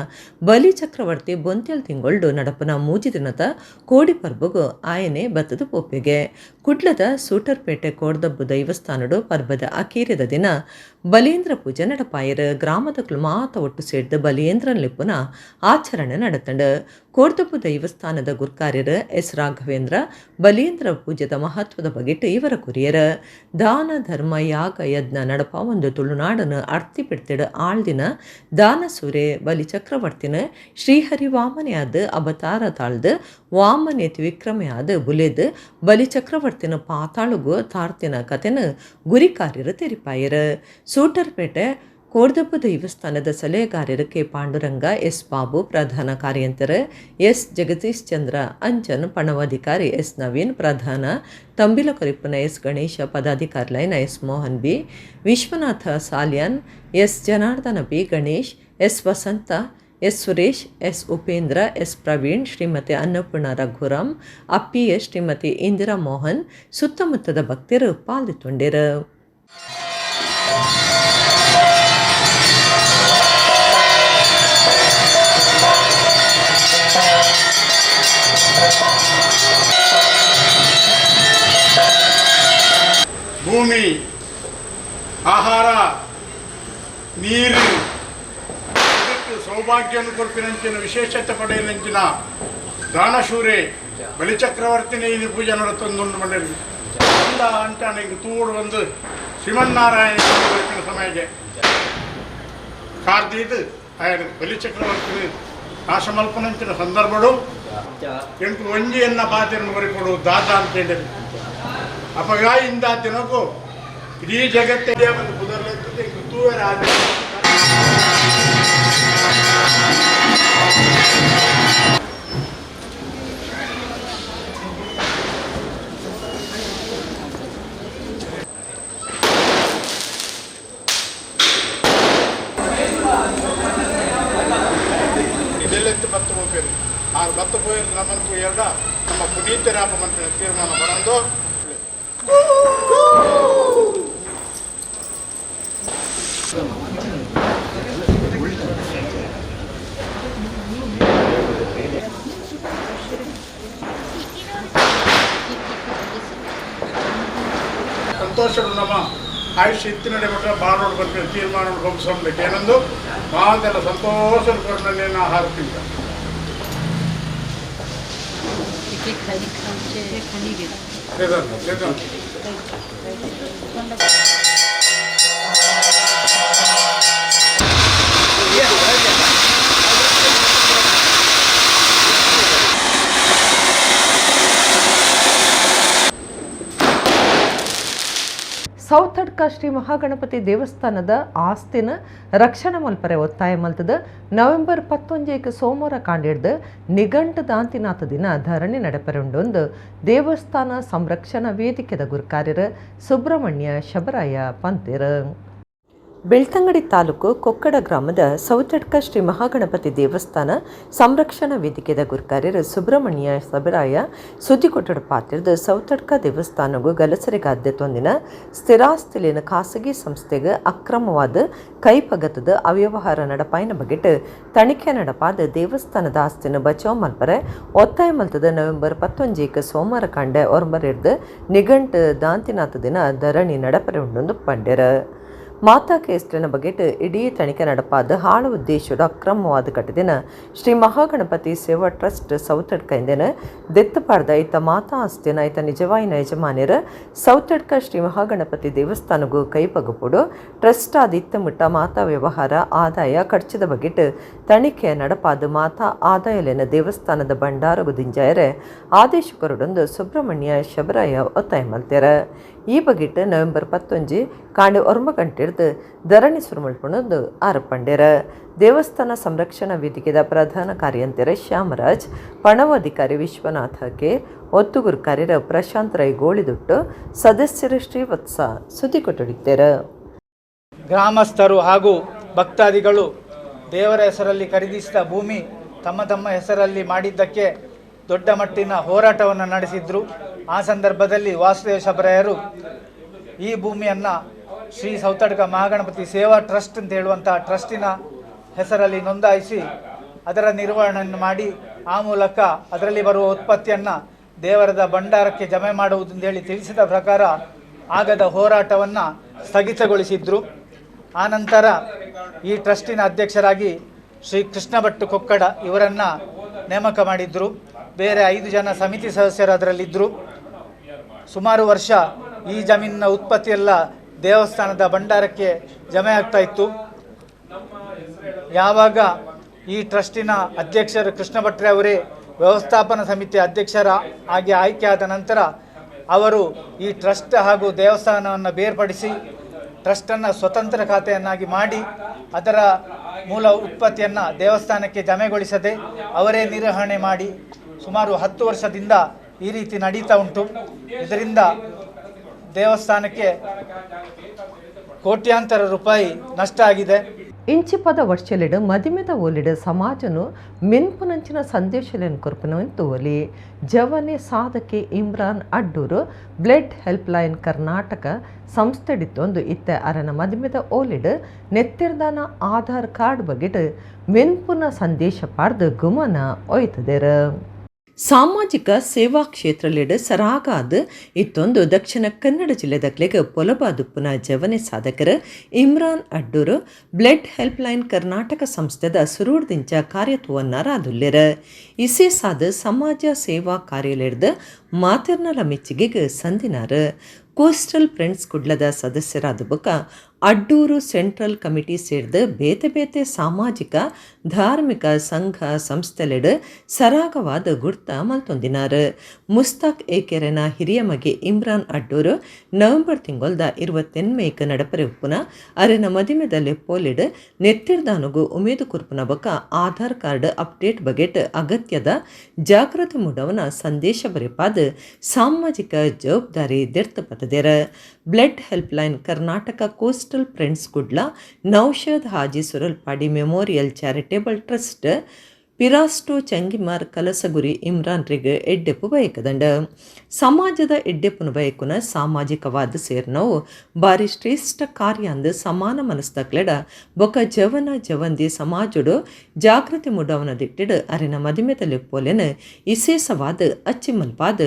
ಬಲಿ ಚಕ್ರವರ್ತಿ ಬೊಂತೆಲ್ ತಿಂಗೊಳ್ಡು ನಡಪನ ಮೂಜಿ ದಿನದ ಕೋಡಿ ಪರ್ಬಗು ಆಯನೆ ಬತ್ತದ ಪೋಪಿಗೆ. ಕುಡ್ಲದ ಸೂಟರ್ಪೇಟೆ ಕೋಡ್ದಬ್ಬು ದೈವಸ್ಥಾನಡು ಪರ್ಬದ ಅಕೀರಿದ ದಿನ ಬಲಿಯೇಂದ್ರ ಪೂಜೆ ನಡಪಾಯರು. ಗ್ರಾಮದ ಮಾತ ಒಟ್ಟು ಸೇರ್ದು ಬಲಿಯೇಂದ್ರನ್ ಲಿಪ್ಪುನ ಆಚರಣೆ ನಡತಂಡು. ಕೋಡ್ದಬ್ಬು ದೈವಸ್ಥಾನದ ಗುರ್ಕಾರ್ಯರು ಎಸ್ ರಾಘವೇಂದ್ರ ಬಲಿಯೇಂದ್ರ ಪೂಜೆದ ಮಹತ್ವದ ಬಗೆಟ್ ಇವರ ಕುರಿಯರು. ದಾನ ಧರ್ಮ ಯಾಗ ಯಜ್ಞ ನಡಪ ಒಂದು ತುಳುನಾಡನ್ನು ಅರ್ತಿ ಬಿಡ್ತಿಡು ಆಳ್ದಿನ ದಾನಸೂರೆ ಬಲಿ ಚಕ್ರವರ್ತಿನ ಶ್ರೀಹರಿ ವಾಮನೆಯಾದ ಅವತಾರ ತಾಳ್ದು ವಾಮನೇತಿ ವಿಕ್ರಮೆಯಾದ ಬುಲೆದು ಬಲಿ ಚಕ್ರವರ್ತಿನ ಪಾತಾಳುಗು ತಾರ್ತಿನ ಕತೆನ ಗುರಿಕಾರ್ಯರು ತೆರಿಪಾಯರು. ಸೂಟರ್ಪೇಟೆ ಕೋರ್ದಬ್ಬ ದೈವಸ್ಥಾನದ ಸಲಹೆಗಾರರು ಕೆ ಪಾಂಡುರಂಗ, ಎಸ್ ಬಾಬು, ಪ್ರಧಾನ ಕಾರ್ಯಂತರ ಎಸ್ ಜಗದೀಶ್ ಚಂದ್ರ ಅಂಚನ್, ಪಣವಾಧಿಕಾರಿ ಎಸ್ ನವೀನ್, ಪ್ರಧಾನ ತಂಬಿಲ ಕೊರಿಪ್ಪನ ಎಸ್ ಗಣೇಶ, ಪದಾಧಿಕಾರಿ line S Mohan B, Vishwanatha Salian, S Janardhana B, Ganesh, S Vasantha, S Suresh, S Upendra, S Praveen, Shrimati Annapurna Raghuram, ಅಪ್ಪಿಯ Shrimati Indira Mohan ಸುತ್ತಮುತ್ತದ ಭಕ್ತರು ಪಾಲ್ಗೊಂಡಿರು. ಭೂಮಿ, ಆಹಾರ, ನೀರು ಸೌಭಾಗ್ಯವನ್ನು ಕೊರ್ಪಿನಂಚಿನ ವಿಶೇಷತೆ ಪಡೆಯಲಂಚಿನ ದಾನಶೂರೆ ಬಲಿಚಕ್ರವರ್ತಿನೇ ಇಲ್ಲಿ ಪೂಜೆ ನಡತೊಂದುಂಡು ಮಂಡಳಿ ಅಂದ ಅಂಟಾಣ ಹಿಂಗೆ ತೂಡು ಒಂದು ಶ್ರೀಮನ್ನಾರಾಯಣ ಕೊರ್ಪಿನ ಸಮಯಕ್ಕೆ ಕಾರ್ದೀದು ఆయన ಬಲಿಚಕ್ರವರ್ತಿ ನಾಶಮಲ್ಪನಂಚಿನ ಸಂದರ್ಭಡು ಎಂಟು ಒಂಜಿಯನ್ನ ಪಾತಿರನ್ನು ಕೊರಿಪಡು ದಾತ ಅಂತ ಹೇಳಿದ್ರು. ಅಪಗಾಯಿಂದ ತಿನಕು ಇಡೀ ಜಗತ್ತೇ ಒಂದು ಕುದರ್ಲೆತ್ತದೆ ತೂವರ ಇದೆಲ್ಲೆತ್ತು ಬತ್ತು ಹೋಗ್ಬೇಕು. ಆರು ಬತ್ತು ಪೋಯಿರು ನಮ್ಮಂತೂ ಎರಡ ನಮ್ಮ ಪುನೀತರಾಪ ಮಂತ್ರಿ ತೀರ್ಮಾನ ಬರಂದು ಸಂತೋಷ ನಮ್ಮ ಆಯುಷ್ಯ ಇತ್ತಿನಡೆ ಮಟ್ಟ ಬಾರೋಡ್ ಬರ್ತೀವಿ ತೀರ್ಮಾನ ಹೋಗಿಸಬೇಕು ಏನಂದು ಮಾತೆಲ್ಲ ಸಂತೋಷ ಹಾರ್ತೀವಿ. ಸೌತಡ್ಕ ಶ್ರೀ ಮಹಾಗಣಪತಿ ದೇವಸ್ಥಾನದ ಆಸ್ತಿನ ರಕ್ಷಣೆ ಮಲ್ಪರೆ ಒತ್ತಾಯ ಮಲ್ತದ ನವೆಂಬರ್ 11 ಸೋಮವಾರ ಕಾಂಡಿಡ್ದು ನಿಘಂಟು ದಾಂತಿನಾಥ ದಿನ ಧರಣಿ ನಡೆಪರುಂಡೊಂದು ದೇವಸ್ಥಾನ ಸಂರಕ್ಷಣಾ ವೇದಿಕೆದ ಗುರುಕಾರ್ಯರು ಸುಬ್ರಹ್ಮಣ್ಯ ಶಬರಾಯ ಪಂತಿರು. ಬೆಳ್ತಂಗಡಿ ತಾಲೂಕು ಕೊಕ್ಕಡ ಗ್ರಾಮದ ಸೌತಡ್ಕ ಶ್ರೀ ಮಹಾಗಣಪತಿ ದೇವಸ್ಥಾನ ಸಂರಕ್ಷಣಾ ವೇದಿಕೆದ ಗುರುಕಾರ್ಯರು ಸುಬ್ರಹ್ಮಣ್ಯ ಸಬರಾಯ ಸುದ್ದಿಕೊಟ್ಟಡ ಪಾತ್ರದ ಸೌತಡ್ಕ ದೇವಸ್ಥಾನಗೂ ಗಲಸರಿಗಾದ್ಯ ತೊಂದಿನ ಸ್ಥಿರಾಸ್ತಿಲಿನ ಖಾಸಗಿ ಸಂಸ್ಥೆಗೆ ಅಕ್ರಮವಾದ ಕೈಪಗತದ ಅವ್ಯವಹಾರ ನಡಪಾಯಿನ ಬಗೆಟ್ ತನಿಖೆ ನಡಪಾದ ದೇವಸ್ಥಾನದ ಆಸ್ತಿನ ಬಚಾವ್ ಮಲ್ಪರೆ ಒತ್ತಾಯ ಮಲ್ತದ ನವೆಂಬರ್ 11 ಸೋಮವಾರ ಕಾಂಡೆ ಒರ್ಂಬರಿಡ್ದು ನಿಘಂಟು ದಾಂತಿನಾಥ ದಿನ ಧರಣಿ ನಡಪರೆ ಉಂಡೊಂದು ಪಂಡ್ಯರ. ಮಾತಾ ಕೇಸ್ಲಿನ ಬಗೆಟ್ ಇಡೀ ತನಿಖೆ ನಡಪಾದ ಹಾಳು ಉದ್ದೇಶದ ಅಕ್ರಮವಾದ ಕಟ್ಟದಿನ ಶ್ರೀ ಮಹಾಗಣಪತಿ ಸೇವಾ ಟ್ರಸ್ಟ್ ಸೌತಡ್ಕ ಇಂದಿನ ದೆತ್ತಪಾಡ್ದ ಐತ ಮಾತಾ ಆಸ್ತಿನ ಐತ ನಿಜವಾಯಿನ ಯಜಮಾನ್ಯರ ಸೌತಡ್ಕ ಶ್ರೀ ಮಹಾಗಣಪತಿ ದೇವಸ್ಥಾನಗೂ ಕೈಪಗಪುಡು ಟ್ರಸ್ಟ್ ಆದ ಇತ್ತಮುಟ್ಟ ಮಾತಾ ವ್ಯವಹಾರ ಆದಾಯ ಖರ್ಚದ ಬಗೆಟ್ ತನಿಖೆ ನಡಪಾದ ಮಾತಾ ಆದಾಯಲೇನ ದೇವಸ್ಥಾನದ ಭಂಡಾರಗು ದಿಂಜಾಯರೆ ಆದೇಶ ಕೊರಡೊಂದು ಸುಬ್ರಹ್ಮಣ್ಯ ಶಬರಾಯ ಒತ್ತಾಯ ಮಲ್ತೇರ. ಈ ಬಗೆಟ್ ನವೆಂಬರ್ 11 ಕಾಂಡೆ 9 ಗಂಟೆಡ್ದು ಧರಣಿ ಸುರುಮಲ್ಪುಣದ್ದು ಆರಪಂಡ್ಯರ. ದೇವಸ್ಥಾನ ಸಂರಕ್ಷಣಾ ವೇದಿಕೆದ ಪ್ರಧಾನ ಕಾರ್ಯಂತೆರ ಶ್ಯಾಮರಾಜ್, ಪಣವ ಅಧಿಕಾರಿ ವಿಶ್ವನಾಥ ಕೆ, ಒತ್ತುಗುರು ಕಾರ್ಯರ ಪ್ರಶಾಂತ್ ರೈ ಗೋಳಿದುಟ್ಟು, ಸದಸ್ಯರು ಶ್ರೀವತ್ಸ ಸುದ್ದಿ ಕೊಟ್ಟಡಿದ್ದೇರ. ಗ್ರಾಮಸ್ಥರು ಹಾಗೂ ಭಕ್ತಾದಿಗಳು ದೇವರ ಹೆಸರಲ್ಲಿ ಖರೀದಿಸಿದ ಭೂಮಿ ತಮ್ಮ ತಮ್ಮ ಹೆಸರಲ್ಲಿ ಮಾಡಿದ್ದಕ್ಕೆ ದೊಡ್ಡ ಮಟ್ಟಿನ ಹೋರಾಟವನ್ನು ನಡೆಸಿದರು. ಆ ಸಂದರ್ಭದಲ್ಲಿ ವಾಸುದೇವ ಶಬರಾಯರು ಈ ಭೂಮಿಯನ್ನು ಶ್ರೀ ಸೌತಡ್ಕ ಮಹಾಗಣಪತಿ ಸೇವಾ ಟ್ರಸ್ಟ್ ಅಂತ ಹೇಳುವಂಥ ಟ್ರಸ್ಟಿನ ಹೆಸರಲ್ಲಿ ನೋಂದಾಯಿಸಿ ಅದರ ನಿರ್ವಹಣೆಯನ್ನು ಮಾಡಿ ಆ ಮೂಲಕ ಅದರಲ್ಲಿ ಬರುವ ಉತ್ಪತ್ತಿಯನ್ನು ದೇವರದ ಭಂಡಾರಕ್ಕೆ ಜಮೆ ಮಾಡುವುದು ಅಂತ ಹೇಳಿ ತಿಳಿಸಿದ ಪ್ರಕಾರ ಆಗದ ಹೋರಾಟವನ್ನು ಸ್ಥಗಿತಗೊಳಿಸಿದರು. ಆನಂತರ ಈ ಟ್ರಸ್ಟಿನ ಅಧ್ಯಕ್ಷರಾಗಿ ಶ್ರೀ ಕೃಷ್ಣ ಭಟ್ಟು ಕೊಕ್ಕಡ ಇವರನ್ನು ನೇಮಕ ಮಾಡಿದರು. ಬೇರೆ 5 ಜನ ಸಮಿತಿ ಸದಸ್ಯರು ಅದರಲ್ಲಿದ್ದರು. ಸುಮಾರು ವರ್ಷ ಈ ಜಮೀನಿನ ಉತ್ಪತ್ತಿಯೆಲ್ಲ ದೇವಸ್ಥಾನದ ಭಂಡಾರಕ್ಕೆ ಜಮೆ ಆಗ್ತಾಯಿತ್ತು. ಯಾವಾಗ ಈ ಟ್ರಸ್ಟಿನ ಅಧ್ಯಕ್ಷರು ಕೃಷ್ಣ ಭಟ್ರೆ ಅವರೇ ವ್ಯವಸ್ಥಾಪನಾ ಸಮಿತಿಯ ಅಧ್ಯಕ್ಷರ ಆಗಿ ಆಯ್ಕೆಯಾದ ನಂತರ ಅವರು ಈ ಟ್ರಸ್ಟ್ ಹಾಗೂ ದೇವಸ್ಥಾನವನ್ನು ಬೇರ್ಪಡಿಸಿ ಟ್ರಸ್ಟನ್ನು ಸ್ವತಂತ್ರ ಖಾತೆಯನ್ನಾಗಿ ಮಾಡಿ ಅದರ ಮೂಲ ಉತ್ಪತ್ತಿಯನ್ನು ದೇವಸ್ಥಾನಕ್ಕೆ ಜಮೆಗೊಳಿಸದೆ ಅವರೇ ನಿರ್ವಹಣೆ ಮಾಡಿ ಸುಮಾರು 10 ವರ್ಷದಿಂದ ಈ ರೀತಿ ನಡೀತಾ ಉಂಟು. ಇದರಿಂದ ದೇವಸ್ಥಾನಕ್ಕೆ ಕೋಟ್ಯಾಂತರ ರೂಪಾಯಿ ನಷ್ಟ ಆಗಿದೆ. ಇಂಚಿಪದ ವರ್ಷಲಿಡು ಮದಿಮೆದ ಓಲಿಡು ಸಮಾಜನು ಮೆನ್ಪುನಂಚಿನ ಸಂದೇಶಲೇನು ಕೊರ್ಪುನವಂತು ಒಲಿ ಜವನೆ ಸಾಧಕಿ Imran Addur blood helpline Karnataka ಸಂಸ್ಥೆಡಿತ್ತೊಂದು ಇತ್ತ ಅರನ ಮದಿಮೆದ ಓಲಿಡು ನೆತ್ತಿರ್ದಾನ ಆಧಾರ್ ಕಾರ್ಡ್ ಬಗೆಟ್ ಮೆನ್ಪುನ ಸಂದೇಶ ಪಾಡ್ದು ಗುಮನ ಒಯ್ತದೆರ. ಸಾಮಾಜಿಕ ಸೇವಾ ಕ್ಷೇತ್ರಲಿಡು ಸರಾಗಾದ ಇತ್ತೊಂದು ದಕ್ಷಿಣ ಕನ್ನಡ ಜಿಲ್ಲೆದಕ್ಲೆಗ್ ಪೊಲಬಾದುಪ್ಪುನ ಜವನೆ ಸಾಧಕರು Imran Addur blood helpline Karnataka ಸಂಸ್ಥೆದ ಸುರೂಡ್ದಿಂಚ ಕಾರ್ಯತ್ವವನ್ನಾರಾದುಲ್ಲೆರ. ಇಸೇ ಸಾದ ಸಮಾಜ ಸೇವಾ ಕಾರ್ಯಲಿಡ್ದು ಮಾತಿರ್ನಲ ಮೆಚ್ಚುಗೆಗೆ ಸಂದಿನಾರು. ಕೋಸ್ಟಲ್ ಫ್ರೆಂಡ್ಸ್ ಕುಡ್ಲದ ಸದಸ್ಯರಾದ ಬೊಕ್ಕ Addur central committee ಸೇರ್ದು ಬೇತೆ ಬೇತೆ ಸಾಮಾಜಿಕ ಧಾರ್ಮಿಕ ಸಂಘ ಸಂಸ್ಥೆಲೆಡ್ ಸರಾಗವಾದ ಗುರ್ತ ಮಲ್ತೊಂದಿನಾರ್. ಮುಸ್ತಾಕ್ ಏಕೆರೆನ ಹಿರಿಯ ಮಗೆ ಇಮ್ರಾನ್ ಅಡ್ಡೂರು ನವೆಂಬರ್ ತಿಂಗೊಲ್ದ 28ಮೇಕ್ ನಡಪರೆ ಉಪ್ಪುನ ಅರೆನ ಮದಿಮೆದ ಲೆಪ್ಪೋಲೆಡ್ ನೆತ್ತಿರ್ದಾನುಗು ಉಮೇದು ಕೊರ್ಪುನ ಬೊಕ್ಕ ಆಧಾರ್ ಕಾರ್ಡ್ ಅಪ್ಡೇಟ್ ಬಗೆಟ್ ಅಗತ್ಯದ ಜಾಗೃತಿ ಮೂಡವನ ಸಂದೇಶ ಬರೆಪಾದ್ ಸಾಮಾಜಿಕ ಜವಾಬ್ದಾರಿ ದೆರ್ತ್ ಪತ್ತದೆರ್. Blood helpline, Karnataka coastal friends Kudla, Naushad Haji Suralpadi memorial charitable trust, ಪಿರಾಸ್ಟೋ ಚಂಗಿಮಾರ್ ಕಲಸಗುರಿ Imran ರಿಗ್ ಎಡ್ಡೆಪ್ಪು ಬಯಕದಂಡ. ಸಮಾಜದ ಎಡ್ಡೆಪ್ಪುನು ಬಯಕುನ ಸಾಮಾಜಿಕವಾದ ಸೇರ್ನವು ಬಾರಿ ಶ್ರೇಷ್ಠ ಕಾರ್ಯ ಅಂದ್ ಸಮಾನ ಮನಸ್ತಕ್ಲೆಡ ಬೊಕ ಜವನ ಜವಂದಿ ಸಮಾಜೊಡು ಜಾಗೃತಿ ಮೂಡವನ ದಿಟ್ಟಿಡ್ ಅರೆನ ಮದಿಮೆದ ಲೆಪ್ಪೋಲೆನ್ ಇಸೇಸವಾದ ಅಚ್ಚಿಮಲ್ಪಾದ್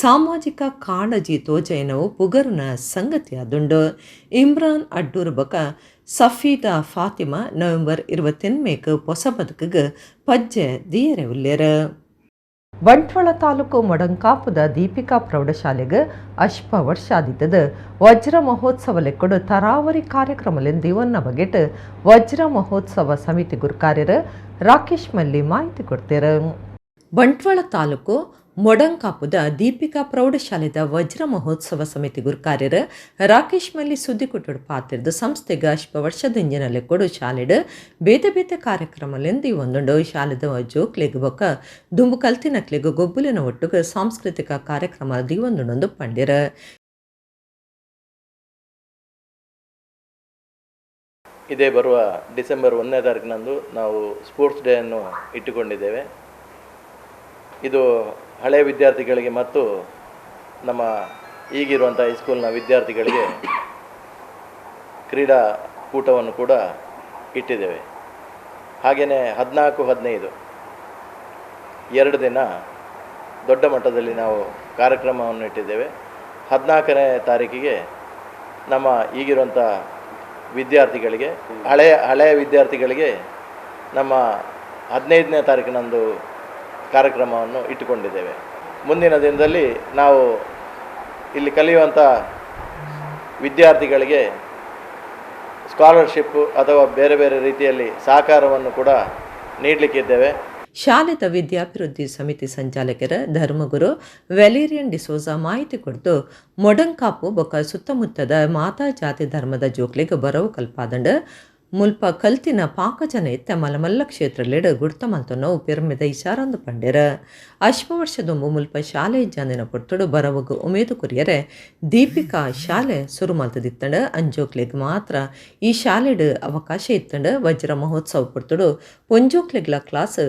ಸಾಮಾಜಿಕ ಕಾಳಜಿ ತೋಜೈನವು ಪುಗರುನ ಸಂಗತಿಯಾದುಂಡು. ಇಮ್ರಾನ್ ಅಡ್ಡೂರು ಬೊಕ ಸಫೀದಾ ಫಾತಿಮಾ ನವೆಂಬರ್ 28ಮೇಕ್ ಪೊಸ ಬದುಕುಗ್ ಪಜ್ಜೆ ದೀಯರೆ ಉಲ್ಲೆರ್. ಬಂಟ್ವಾಳ ತಾಲೂಕು ಮೊಡಂಕಾಪುದ ದೀಪಿಕಾ ಪ್ರೌಢಶಾಲೆಗ್ ಅಶ್ಪ ವರ್ಷಾದಿತ್ತದ ವಜ್ರ ಮಹೋತ್ಸವ ಲೆಕ್ಕಡು ತರಾವರಿ ಕಾರ್ಯಕ್ರಮಲೆನ್ ದಿವನ್ನ ಬಗೆಟ್ ವಜ್ರ ಮಹೋತ್ಸವ ಸಮಿತಿ ಗುರುಕಾರ್ಯರು ರಾಕೇಶ್ ಮಲ್ಲಿ ಮಾಹಿತಿ ಕೊಡ್ತೇರು. ಬಂಟ್ವಾಳ ತಾಲೂಕು ಮೊಡಂಕಾಪುದ ದೀಪಿಕಾ ಪ್ರೌಢಶಾಲೆದ ವಜ್ರ ಮಹೋತ್ಸವ ಸಮಿತಿ ಗುರುಕಾರ್ಯರು ರಾಕೇಶ್ ಮಲ್ಲಿ ಸುದ್ದಿ ಕೊಟ್ಟಡು ಪಾತಿರ್ದು ಸಂಸ್ಥೆಗೆ ಅಶ್ಪ ವರ್ಷದ ಇಂಜಿನ ಲೆಕ್ಕೊಡು ಶಾಲೆಡ್ ಬೇತೆ ಬೇತೆ ಕಾರ್ಯಕ್ರಮಲೆಂದು ಒಂದುಂಡು. ಶಾಲೆದ ಜೋಕ್ಲೆಗ್ ಬೊಕ್ಕ ದುಂಬು ಕಲ್ತಿನಕ್ಲೆಗ್ ಗೊಬ್ಬುಲಿನ ಒಟ್ಟುಗು ಸಾಂಸ್ಕೃತಿಕ ಕಾರ್ಯಕ್ರಮ ದಿವೊಂದುಂಡು ಪಂಡೆರ್. ಇದೇ ಬರುವ ಡಿಸೆಂಬರ್ 1ನೇ ತಾರೀಕಿನಂದು ನಾವು ಸ್ಪೋರ್ಟ್ಸ್ ಡೇ ಅನ್ನು ಇಟ್ಟುಕೊಂಡಿದ್ದೇವೆ. ಇದು ಹಳೆಯ ವಿದ್ಯಾರ್ಥಿಗಳಿಗೆ ಮತ್ತು ನಮ್ಮ ಈಗಿರುವಂಥ ಹೈಸ್ಕೂಲ್ನ ವಿದ್ಯಾರ್ಥಿಗಳಿಗೆ ಕ್ರೀಡಾಕೂಟವನ್ನು ಕೂಡ ಇಟ್ಟಿದ್ದೇವೆ. ಹಾಗೆಯೇ 14, 15 2 ದಿನ ದೊಡ್ಡ ಮಟ್ಟದಲ್ಲಿ ನಾವು ಕಾರ್ಯಕ್ರಮವನ್ನು ಇಟ್ಟಿದ್ದೇವೆ. 14ನೇ ತಾರೀಕಿಗೆ ನಮ್ಮ ಈಗಿರುವಂಥ ವಿದ್ಯಾರ್ಥಿಗಳಿಗೆ, ಹಳೆಯ ವಿದ್ಯಾರ್ಥಿಗಳಿಗೆ ನಮ್ಮ 15ನೇ ತಾರೀಕಿನಂದು ಕಾರ್ಯಕ್ರಮವನ್ನು ಇಟ್ಟುಕೊಂಡಿದ್ದೇವೆ. ಮುಂದಿನ ದಿನದಲ್ಲಿ ನಾವು ಇಲ್ಲಿ ಕಲಿಯುವಂಥ ವಿದ್ಯಾರ್ಥಿಗಳಿಗೆ ಸ್ಕಾಲರ್ಶಿಪ್ಪು ಅಥವಾ ಬೇರೆ ಬೇರೆ ರೀತಿಯಲ್ಲಿ ಸಹಕಾರವನ್ನು ಕೂಡ ನೀಡಲಿಕ್ಕಿದ್ದೇವೆ. ಶಾಲೆದ ವಿದ್ಯಾಭಿವೃದ್ಧಿ ಸಮಿತಿ ಸಂಚಾಲಕರ ಧರ್ಮಗುರು ವೆಲೇರಿಯನ್ ಡಿಸೋಜಾ ಮಾಹಿತಿ ಕೊಡ್ತು ಮೊಡಂಕಾಪು ಬೊಕ್ಕ ಸುತ್ತಮುತ್ತದ ಮಾತಾ ಜಾತಿ ಧರ್ಮದ ಜೋಕ್ಲೆಗ್ ಬರವು ಕಲ್ಪಾದಂಡ ಮುಲ್ಪ ಕಲ್ತಿನ ಪಾಕಜನ ಇತ್ತ ಮಲಮಲ್ಲ ಕ್ಷೇತ್ರಲೆಡ್ ಗುರ್ತ ಮಲ್ತೊನ್ನವು ಪೆರ್ಮೆದ ಇಚಾರಂದು ಪಂಡೆರ. ಅಶ್ವ ವರ್ಷದೊಂಬು ಮುಲ್ಪ ಶಾಲೆ ಜಾನಿನ ಪೊರ್ತುಡು ಬರವಗು ಉಮೇದು ಕೊರಿಯರೆ ದೀಪಿಕಾ ಶಾಲೆ ಸುರು ಮಲ್ತದಿತ್ತಂಡ. ಅಂಜೋಕ್ಲೆಗ್ ಮಾತ್ರ ಈ ಶಾಲೆಡ್ ಅವಕಾಶ ಇತ್ತಂಡ. ವಜ್ರ ಮಹೋತ್ಸವ ಪೊರ್ತುಡು ಪೊಂಜೋಕ್ಲೆಗ್ಲ ಕ್ಲಾಸ್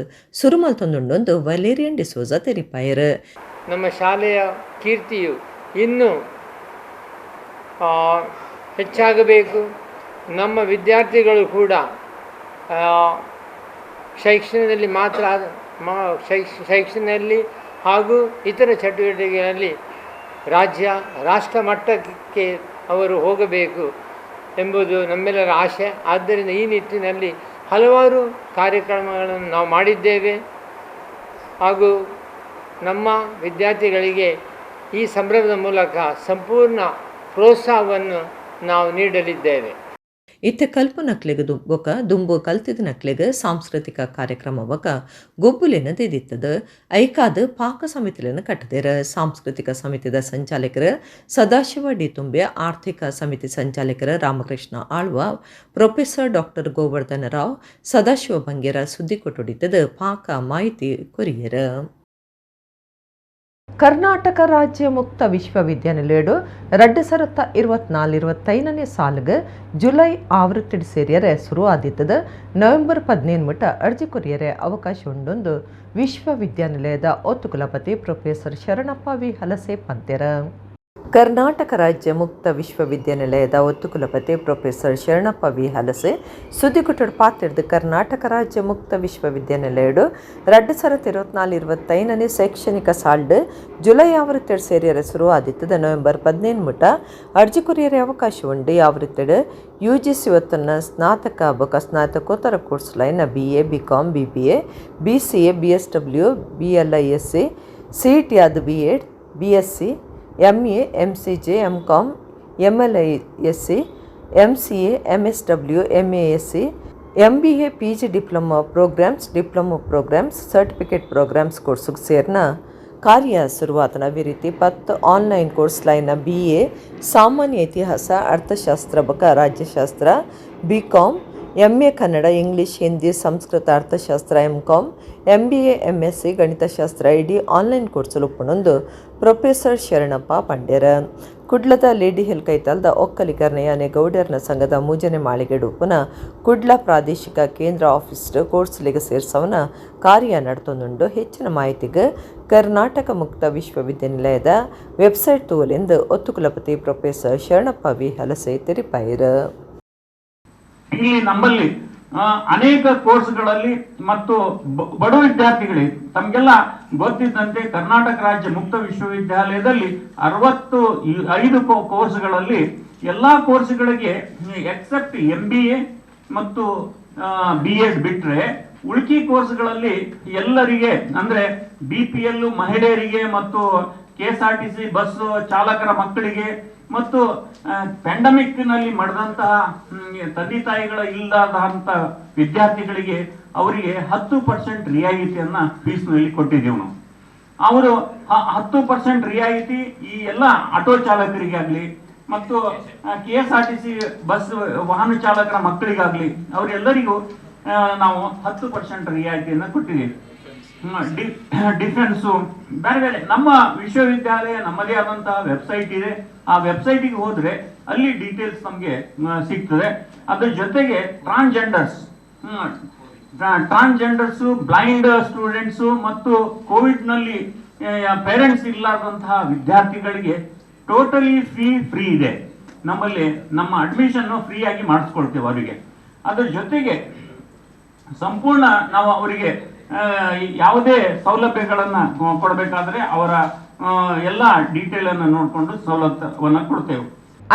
ಸುರು ಮಲ್ತೊಂದುಂಡೊಂದು ವಲೇರಿಯನ್ ಡಿಸೋಜಾ ತೆರಿಪಾಯರು. ನಮ್ಮ ಶಾಲೆಯ ಕೀರ್ತಿಯು ಇನ್ನೂ ಹೆಚ್ಚಾಗಬೇಕು. ನಮ್ಮ ವಿದ್ಯಾರ್ಥಿಗಳು ಕೂಡ ಶೈಕ್ಷಣ್ಯದಲ್ಲಿ ಮಾತ್ರ ಶೈಕ್ಷಣ್ಯದಲ್ಲಿ ಹಾಗೂ ಇತರ ಚಟುವಟಿಕೆಗಳಲ್ಲಿ ರಾಜ್ಯ ರಾಷ್ಟ್ರ ಮಟ್ಟಕ್ಕೆ ಅವರು ಹೋಗಬೇಕು ಎಂಬುದು ನಮ್ಮೆಲ್ಲರ ಆಶೆ. ಆದ್ದರಿಂದ ಈ ನಿಟ್ಟಿನಲ್ಲಿ ಹಲವಾರು ಕಾರ್ಯಕ್ರಮಗಳನ್ನು ನಾವು ಮಾಡಿದ್ದೇವೆ ಹಾಗೂ ನಮ್ಮ ವಿದ್ಯಾರ್ಥಿಗಳಿಗೆ ಈ ಸಂಭ್ರಮದ ಮೂಲಕ ಸಂಪೂರ್ಣ ಪ್ರೋತ್ಸಾಹವನ್ನು ನಾವು ನೀಡಲಿದ್ದೇವೆ. ಇತ್ತೆ ಕಲ್ಪು ನಕ್ಲೆಗ್ ಬೊಕ ದುಂಬು ಕಲ್ತಿದ ನಕ್ಲೆಗ್ ಸಾಂಸ್ಕೃತಿಕ ಕಾರ್ಯಕ್ರಮ ಬೊಕ ಗೊಬ್ಬುಲೆನ ದಿದಿತ್ತದ. ಐಕಾದ ಪಾಕ ಸಮಿತಿಲೆನ ಕಟ್ಟದೇರ. ಸಾಂಸ್ಕೃತಿಕ ಸಮಿತಿದ ಸಂಚಾಲಕರು ಸದಾಶಿವ ಡಿ ತುಂಬೆ, ಆರ್ಥಿಕ ಸಮಿತಿ ಸಂಚಾಲಕರು ರಾಮಕೃಷ್ಣ ಆಳ್ವ, ಪ್ರೊಫೆಸರ್ ಡಾಕ್ಟರ್ ಗೋವರ್ಧನ ರಾವ್, ಸದಾಶಿವ ಬಂಗೇರ ಸುದ್ದಿ ಕೊಟ್ಟುಡಿತದ ಪಾಕ ಮಾಹಿತಿ ಕೊರಿಯರ್. ಕರ್ನಾಟಕ ರಾಜ್ಯ ಮುಕ್ತ ವಿಶ್ವವಿದ್ಯಾನಿಲಯಡು 2024-25ನೇ ಸಾಲಿಗೆ ಜುಲೈ ಆವೃತ್ತಿ ಸೇರಿಯರೆ ಶುರು ಆದಿತ್ತದ. ನವೆಂಬರ್ 15 ಮಟ್ಟ ಅರ್ಜಿ ಕೊರಿಯರೆ ಅವಕಾಶ ಉಂಡೊಂದು ವಿಶ್ವವಿದ್ಯಾನಿಲಯದ ಒತ್ತು ಕುಲಪತಿ ಪ್ರೊಫೆಸರ್ ಶರಣಪ್ಪ ವಿ ಹಲಸೆ ಪಂತೆರ. ಕರ್ನಾಟಕ ರಾಜ್ಯ ಮುಕ್ತ ವಿಶ್ವವಿದ್ಯಾನಿಲಯದ ಒತ್ತು ಕುಲಪತಿ ಪ್ರೊಫೆಸರ್ ಶರಣಪ್ಪ ವಿ ಹಲಸೆ ಸುದ್ದಿಗುಟ್ಟಡ್ ಪಾತಿರ್ದು ಕರ್ನಾಟಕ ರಾಜ್ಯ ಮುಕ್ತ ವಿಶ್ವವಿದ್ಯಾನಿಲಯಡು 2024-25ನೇ ಶೈಕ್ಷಣಿಕ ಸಾಲ್ಡ್ ಜುಲೈ ಆವೃತ್ತಿ ಸೇರಿಯರ ಶುರು ಆದಿತ್ತದ. ನವೆಂಬರ್ 15 ಮುಟ ಅರ್ಜಿ ಕೊರಿಯರೆ ಅವಕಾಶ ಉಂಡು. ಆವೃತ್ತಿಡ್ U G C ಒತ್ತನ್ನ ಸ್ನಾತಕ ಬೊಕ ಸ್ನಾತಕೋತ್ತರ course line B A, B com, B B A, B C A, B S W, B L I S C, C E T ಆದ B Ed, B S C, M A, M C J, M com, M L I S C, MCA, MSW, MASC, MBA, PG diploma programmes, diploma programmes, certificate programmes ಕೋರ್ಸುಗೆ ಸೇರ್ನ ಕಾರ್ಯ ಶುರುವಾತನ. ಈ ರೀತಿ 10 online course line BA, ಸಾಮಾನ್ಯ ಇತಿಹಾಸ, ಅರ್ಥಶಾಸ್ತ್ರ ಬಕ ರಾಜ್ಯಶಾಸ್ತ್ರ, BCom, MA Kannada, English, Hindi, Sanskrit, ಅರ್ಥಶಾಸ್ತ್ರ, MCom, MBA, MSc, ಗಣಿತಶಾಸ್ತ್ರ ಇಡೀ online ಕೋರ್ಸಲು ಉಪ್ಪುಂಡು ಪ್ರೊಫೆಸರ್ ಶರಣಪ್ಪ ಪಂಡ್ಯರ. ಕುಡ್ಲದ ಲೇಡಿ ಹಿಲ್ ಕೈತಲ್ದ ಒಕ್ಕಲಿಗರ್ನ ಯಾನೆ ಗೌಡರ್ನ ಸಂಘದ ಮೂಜನೆ ಮಾಳಿಗೆಡು ಉಪ್ಪುನ ಕುಡ್ಲ ಪ್ರಾದೇಶಿಕ ಕೇಂದ್ರ ಆಫೀಸ್ ಕೋರ್ಸ್ಲಿಗೆ ಸೇರ್ಸವನ ಕಾರ್ಯ ನಡತೊಂದುಂಡು. ಹೆಚ್ಚಿನ ಮಾಹಿತಿಗೆ ಕರ್ನಾಟಕ ಮುಕ್ತ ವಿಶ್ವವಿದ್ಯಾನಿಲಯದ ವೆಬ್ಸೈಟ್ ತೂವಲೆಂದು ಒತ್ತು ಕುಲಪತಿ ಪ್ರೊಫೆಸರ್ ಶರಣಪ್ಪ ವಿ ಹಲಸೆ ತೆರಿಪಾಯಿರು. ಇಲ್ಲಿ ನಮ್ಮಲ್ಲಿ ಅನೇಕ ಕೋರ್ಸ್ಗಳಲ್ಲಿ ಮತ್ತು ಬಡ ವಿದ್ಯಾರ್ಥಿಗಳಿಗೆ ತಮಗೆಲ್ಲ ಗೊತ್ತಿದ್ದಂತೆ ಕರ್ನಾಟಕ ರಾಜ್ಯ ಮುಕ್ತ ವಿಶ್ವವಿದ್ಯಾಲಯದಲ್ಲಿ 65 ಕೋರ್ಸ್ಗಳಲ್ಲಿ ಎಲ್ಲಾ ಕೋರ್ಸ್ಗಳಿಗೆ ಎಕ್ಸೆಪ್ಟ್ MBA ಮತ್ತು BEd ಬಿಟ್ರೆ ಉಳ್ಕಿ ಕೋರ್ಸ್ಗಳಲ್ಲಿ ಎಲ್ಲರಿಗೆ, ಅಂದ್ರೆ BPL ಮಹಿಳೆಯರಿಗೆ ಮತ್ತು KSRTC bus ಚಾಲಕರ ಮಕ್ಕಳಿಗೆ ಮತ್ತು ಪ್ಯಾಂಡಮಿಕ್ ನಲ್ಲಿ ಮಡಿದಂತಹ ತಂದೆ ತಾಯಿಗಳ ಇಲ್ಲದಂತ ವಿದ್ಯಾರ್ಥಿಗಳಿಗೆ ಅವರಿಗೆ 10% ರಿಯಾಯಿತಿಯನ್ನ ಫೀಸ್ನಲ್ಲಿ ಕೊಟ್ಟಿದ್ದೀವಿ ನಾವು. ಅವರು 10% ರಿಯಾಯಿತಿ ಈ ಎಲ್ಲ ಆಟೋ ಚಾಲಕರಿಗಾಗ್ಲಿ ಮತ್ತು KSRTC bus ವಾಹನ ಚಾಲಕರ ಮಕ್ಕಳಿಗಾಗ್ಲಿ ಅವರೆಲ್ಲರಿಗೂ ನಾವು 10% ರಿಯಾಯಿತಿಯನ್ನು ಕೊಟ್ಟಿದ್ದೀವಿ. ಡಿಫೆನ್ಸು ಬೇರೆ ಬೇರೆ ನಮ್ಮ ವಿಶ್ವವಿದ್ಯಾಲಯ ನಮ್ಮದೇ ಆದಂತಹ ವೆಬ್ಸೈಟ್ ಇದೆ. ಆ ವೆಬ್ಸೈಟಿಗೆ ಹೋದ್ರೆ ಅಲ್ಲಿ ಡೀಟೇಲ್ಸ್ ನಮಗೆ ಸಿಗ್ತದೆ. ಅದ್ರ ಜೊತೆಗೆ transgenders, blind students ಮತ್ತು ಕೋವಿಡ್ನಲ್ಲಿ ಪೇರೆಂಟ್ಸ್ ಇಲ್ಲಾರ್ದಂತಹ ವಿದ್ಯಾರ್ಥಿಗಳಿಗೆ totally fee free ಇದೆ ನಮ್ಮಲ್ಲಿ. ನಮ್ಮ ಅಡ್ಮಿಷನ್ನು ಫ್ರೀಯಾಗಿ ಮಾಡಿಸ್ಕೊಳ್ತೇವೆ ಅವರಿಗೆ. ಅದ್ರ ಜೊತೆಗೆ ಸಂಪೂರ್ಣ ನಾವು ಅವರಿಗೆ ಯಾವುದೇ ಸೌಲಭ್ಯಗಳನ್ನು ಕೊಡಬೇಕಾದ್ರೆ ಅವರ ಎಲ್ಲ ಡೀಟೇಲ್ ಅನ್ನು ನೋಡಿಕೊಂಡು ಸವಲತ್ತನ್ನು ಕೊಡ್ತೇವೆ.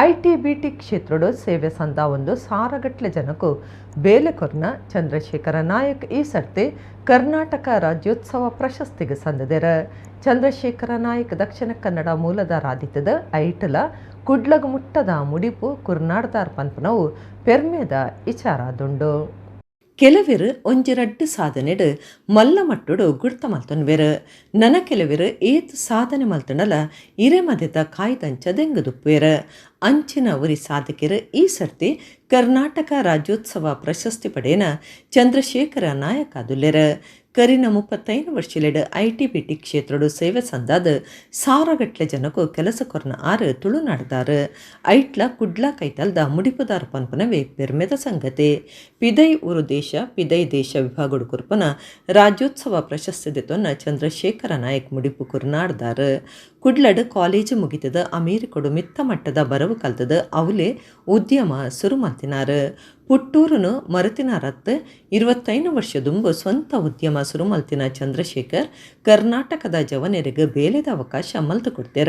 IT BT ಕ್ಷೇತ್ರಡು ಸೇವೆ ಸಂದ ಒಂದು ಸಾರಗಟ್ಲೆ ಜನಕ್ಕೂ ಬೇಲೆಕೊರ್ನ ಚಂದ್ರಶೇಖರ ನಾಯಕ್ ಈ ಸರ್ತಿ ಕರ್ನಾಟಕ ರಾಜ್ಯೋತ್ಸವ ಪ್ರಶಸ್ತಿಗೆ ಸಂದದೆರ. ಚಂದ್ರಶೇಖರ ನಾಯಕ್ ದಕ್ಷಿಣ ಕನ್ನಡ ಮೂಲದ ರಾಧಿತದ ಐಟಲ ಕುಡ್ಲಗ ಮುಟ್ಟದ ಮುಡಿಪು ಕುರ್ನಾಡ್ದಾರ್ ಪನ್ಪನವು ಪೆರ್ಮೆದ ಇಚಾರದುಂಡು. ಕೆಲವೆರು ಒಂಜಿ ರಡ್ಡು ಸಾಧನೆಡು ಮಲ್ಲ ಮಟ್ಟುಡು ಗುರ್ತ ಮಲ್ತೊನ್ವೆರು. ನನ ಕೆಲವೆರು ಏತ್ ಸಾಧನೆ ಮಲ್ತೊಂಡಲ ಇರೆ ಮದೆತ ಕಾಯ್ದಂಚ ದೆಂಗದುಪ್ಪುವೆರು. ಅಂಚಿನ ಉರಿ ಸಾಧಕಿರು ಈ ಸರ್ತಿ ಕರ್ನಾಟಕ ರಾಜ್ಯೋತ್ಸವ ಪ್ರಶಸ್ತಿ ಪಡೆಯನ ಚಂದ್ರಶೇಖರ ನಾಯಕ ದುಲ್ಲೆರು. ಕರಿನ 35 ವರ್ಷಲೆಡು IT BT ಕ್ಷೇತ್ರಡು ಸೇವೆ ಸಂದಾದ ಸಾರಗಟ್ಲೆ ಜನಕ್ಕೂ ಕೆಲಸ ಕೊರ್ನ ಆರು ತುಳುನಾಡ್ದಾರು. ಐಟ್ಲ ಕುಡ್ಲ ಕೈತಲ್ದ ಮುಡಿಪುದಾರ ಪನ್ಪನವೇ ಪೆರ್ಮೆದ ಸಂಗತಿ. ಪಿದೈ ಊರು ದೇಶ ಪಿದೈ ದೇಶ ವಿಭಾಗಡು ಕುರ್ಪನ ರಾಜ್ಯೋತ್ಸವ ಪ್ರಶಸ್ತಿ ದೆತೊನ್ನ ಚಂದ್ರಶೇಖರ ನಾಯಕ್ ಮುಡಿಪು ಕುರ್ನಾಡ್ದಾರು. ಕುಡ್ಲಡ್ ಕಾಲೇಜು ಮುಗಿತದ ಅಮೇರಿಕಡು ಮಿತ್ತ ಮಟ್ಟದ ಬರವು ಕಲ್ತದ ಅವಲೇ ಉದ್ಯಮ ಸುರು ಮಲ್ತಿನಾರು. ಪುಟ್ಟೂರುನು ಮರತಿನಾರತ್ 25 ವರ್ಷ ದುಂಬು ಸ್ವಂತ ಉದ್ಯಮ ಸುರು ಮಲ್ತಿನ ಚಂದ್ರಶೇಖರ್ ಕರ್ನಾಟಕದ ಜವನರಿಗೆ ಬೇಲೆದ ಅವಕಾಶ ಮಲ್ತು ಕೊಡ್ತೇರ.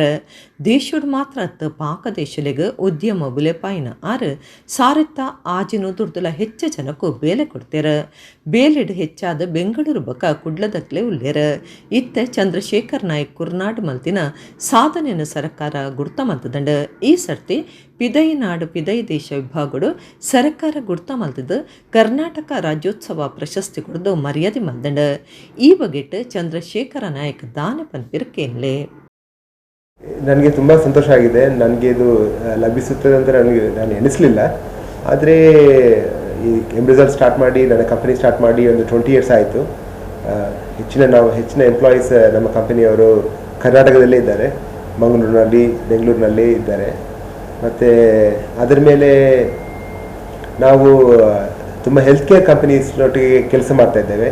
ದೇಶಡ್ ಮಾತ್ರ ಅತ್ ಪಾಕ ದೇಶಲಿಗೆ ಉದ್ಯಮ ಬುಲೆಪಾಯಿನ ಆರು ಸಾರಿತ್ತ ಆಜಿನು ದುರ್ದುಲ ಹೆಚ್ಚು ಜನಕ್ಕೂ ಬೇಲೆ ಕೊಡ್ತೇರ. ಬೇಲೆಡ್ ಹೆಚ್ಚಾದ ಬೆಂಗಳೂರು ಬಕ ಕುಡ್ಲದಕ್ಲೆ ಉಲ್ಲೇರ. ಇತ್ತ ಚಂದ್ರಶೇಖರ್ ನಾಯಕ್ ಕುರ್ನಾಡ್ ಮಲ್ತಿನ ಸಾಧನೆಯನ್ನು ಸರ್ಕಾರ ಗುರ್ತ ಮಲ್ತದಂಡ. ಈ ಸರ್ತಿ ಪಿದೈ ನಾಡು ಪಿದೈ ದೇಶ ವಿಭಾಗಡು ಸರ್ಕಾರ ಗುರ್ತ ಮಲ್ತದ ಕರ್ನಾಟಕ ರಾಜ್ಯೋತ್ಸವ ಪ್ರಶಸ್ತಿ ಕೊಡದು ಮರ್ಯಾದೆ ಮಲ್ದಂಡ. ಈ ಬಗೆಟ್ ಚಂದ್ರಶೇಖರ ನಾಯಕ್ ದಾನ ಪನ್ಪಿರ್ ಕೇನ್ಲೆ. ನನಗೆ ತುಂಬ ಸಂತೋಷ ಆಗಿದೆ. ನನಗೆ ಇದು ಲಭಿಸುತ್ತದೆ ಅಂತ ನನಗೆ ನಾನು ಎನಿಸಲಿಲ್ಲ. ಆದರೆ ಈ M result start ಮಾಡಿ, ನನ್ನ ಕಂಪನಿ ಸ್ಟಾರ್ಟ್ ಮಾಡಿ ಒಂದು 20 ಇಯರ್ಸ್ ಆಯಿತು. ಹೆಚ್ಚಿನ ಎಂಪ್ಲಾಯೀಸ್ ನಮ್ಮ ಕಂಪನಿಯವರು ಕರ್ನಾಟಕದಲ್ಲೇ ಇದ್ದಾರೆ, ಮಂಗಳೂರಿನಲ್ಲಿ, ಬೆಂಗಳೂರಿನಲ್ಲಿ ಇದ್ದಾರೆ. ಮತ್ತು ಅದರ ಮೇಲೆ ನಾವು ತುಂಬ ಹೆಲ್ತ್ ಕೇರ್ ಕಂಪನೀಸ್ನೊಟ್ಟಿಗೆ ಕೆಲಸ ಮಾಡ್ತಾ ಇದ್ದೇವೆ.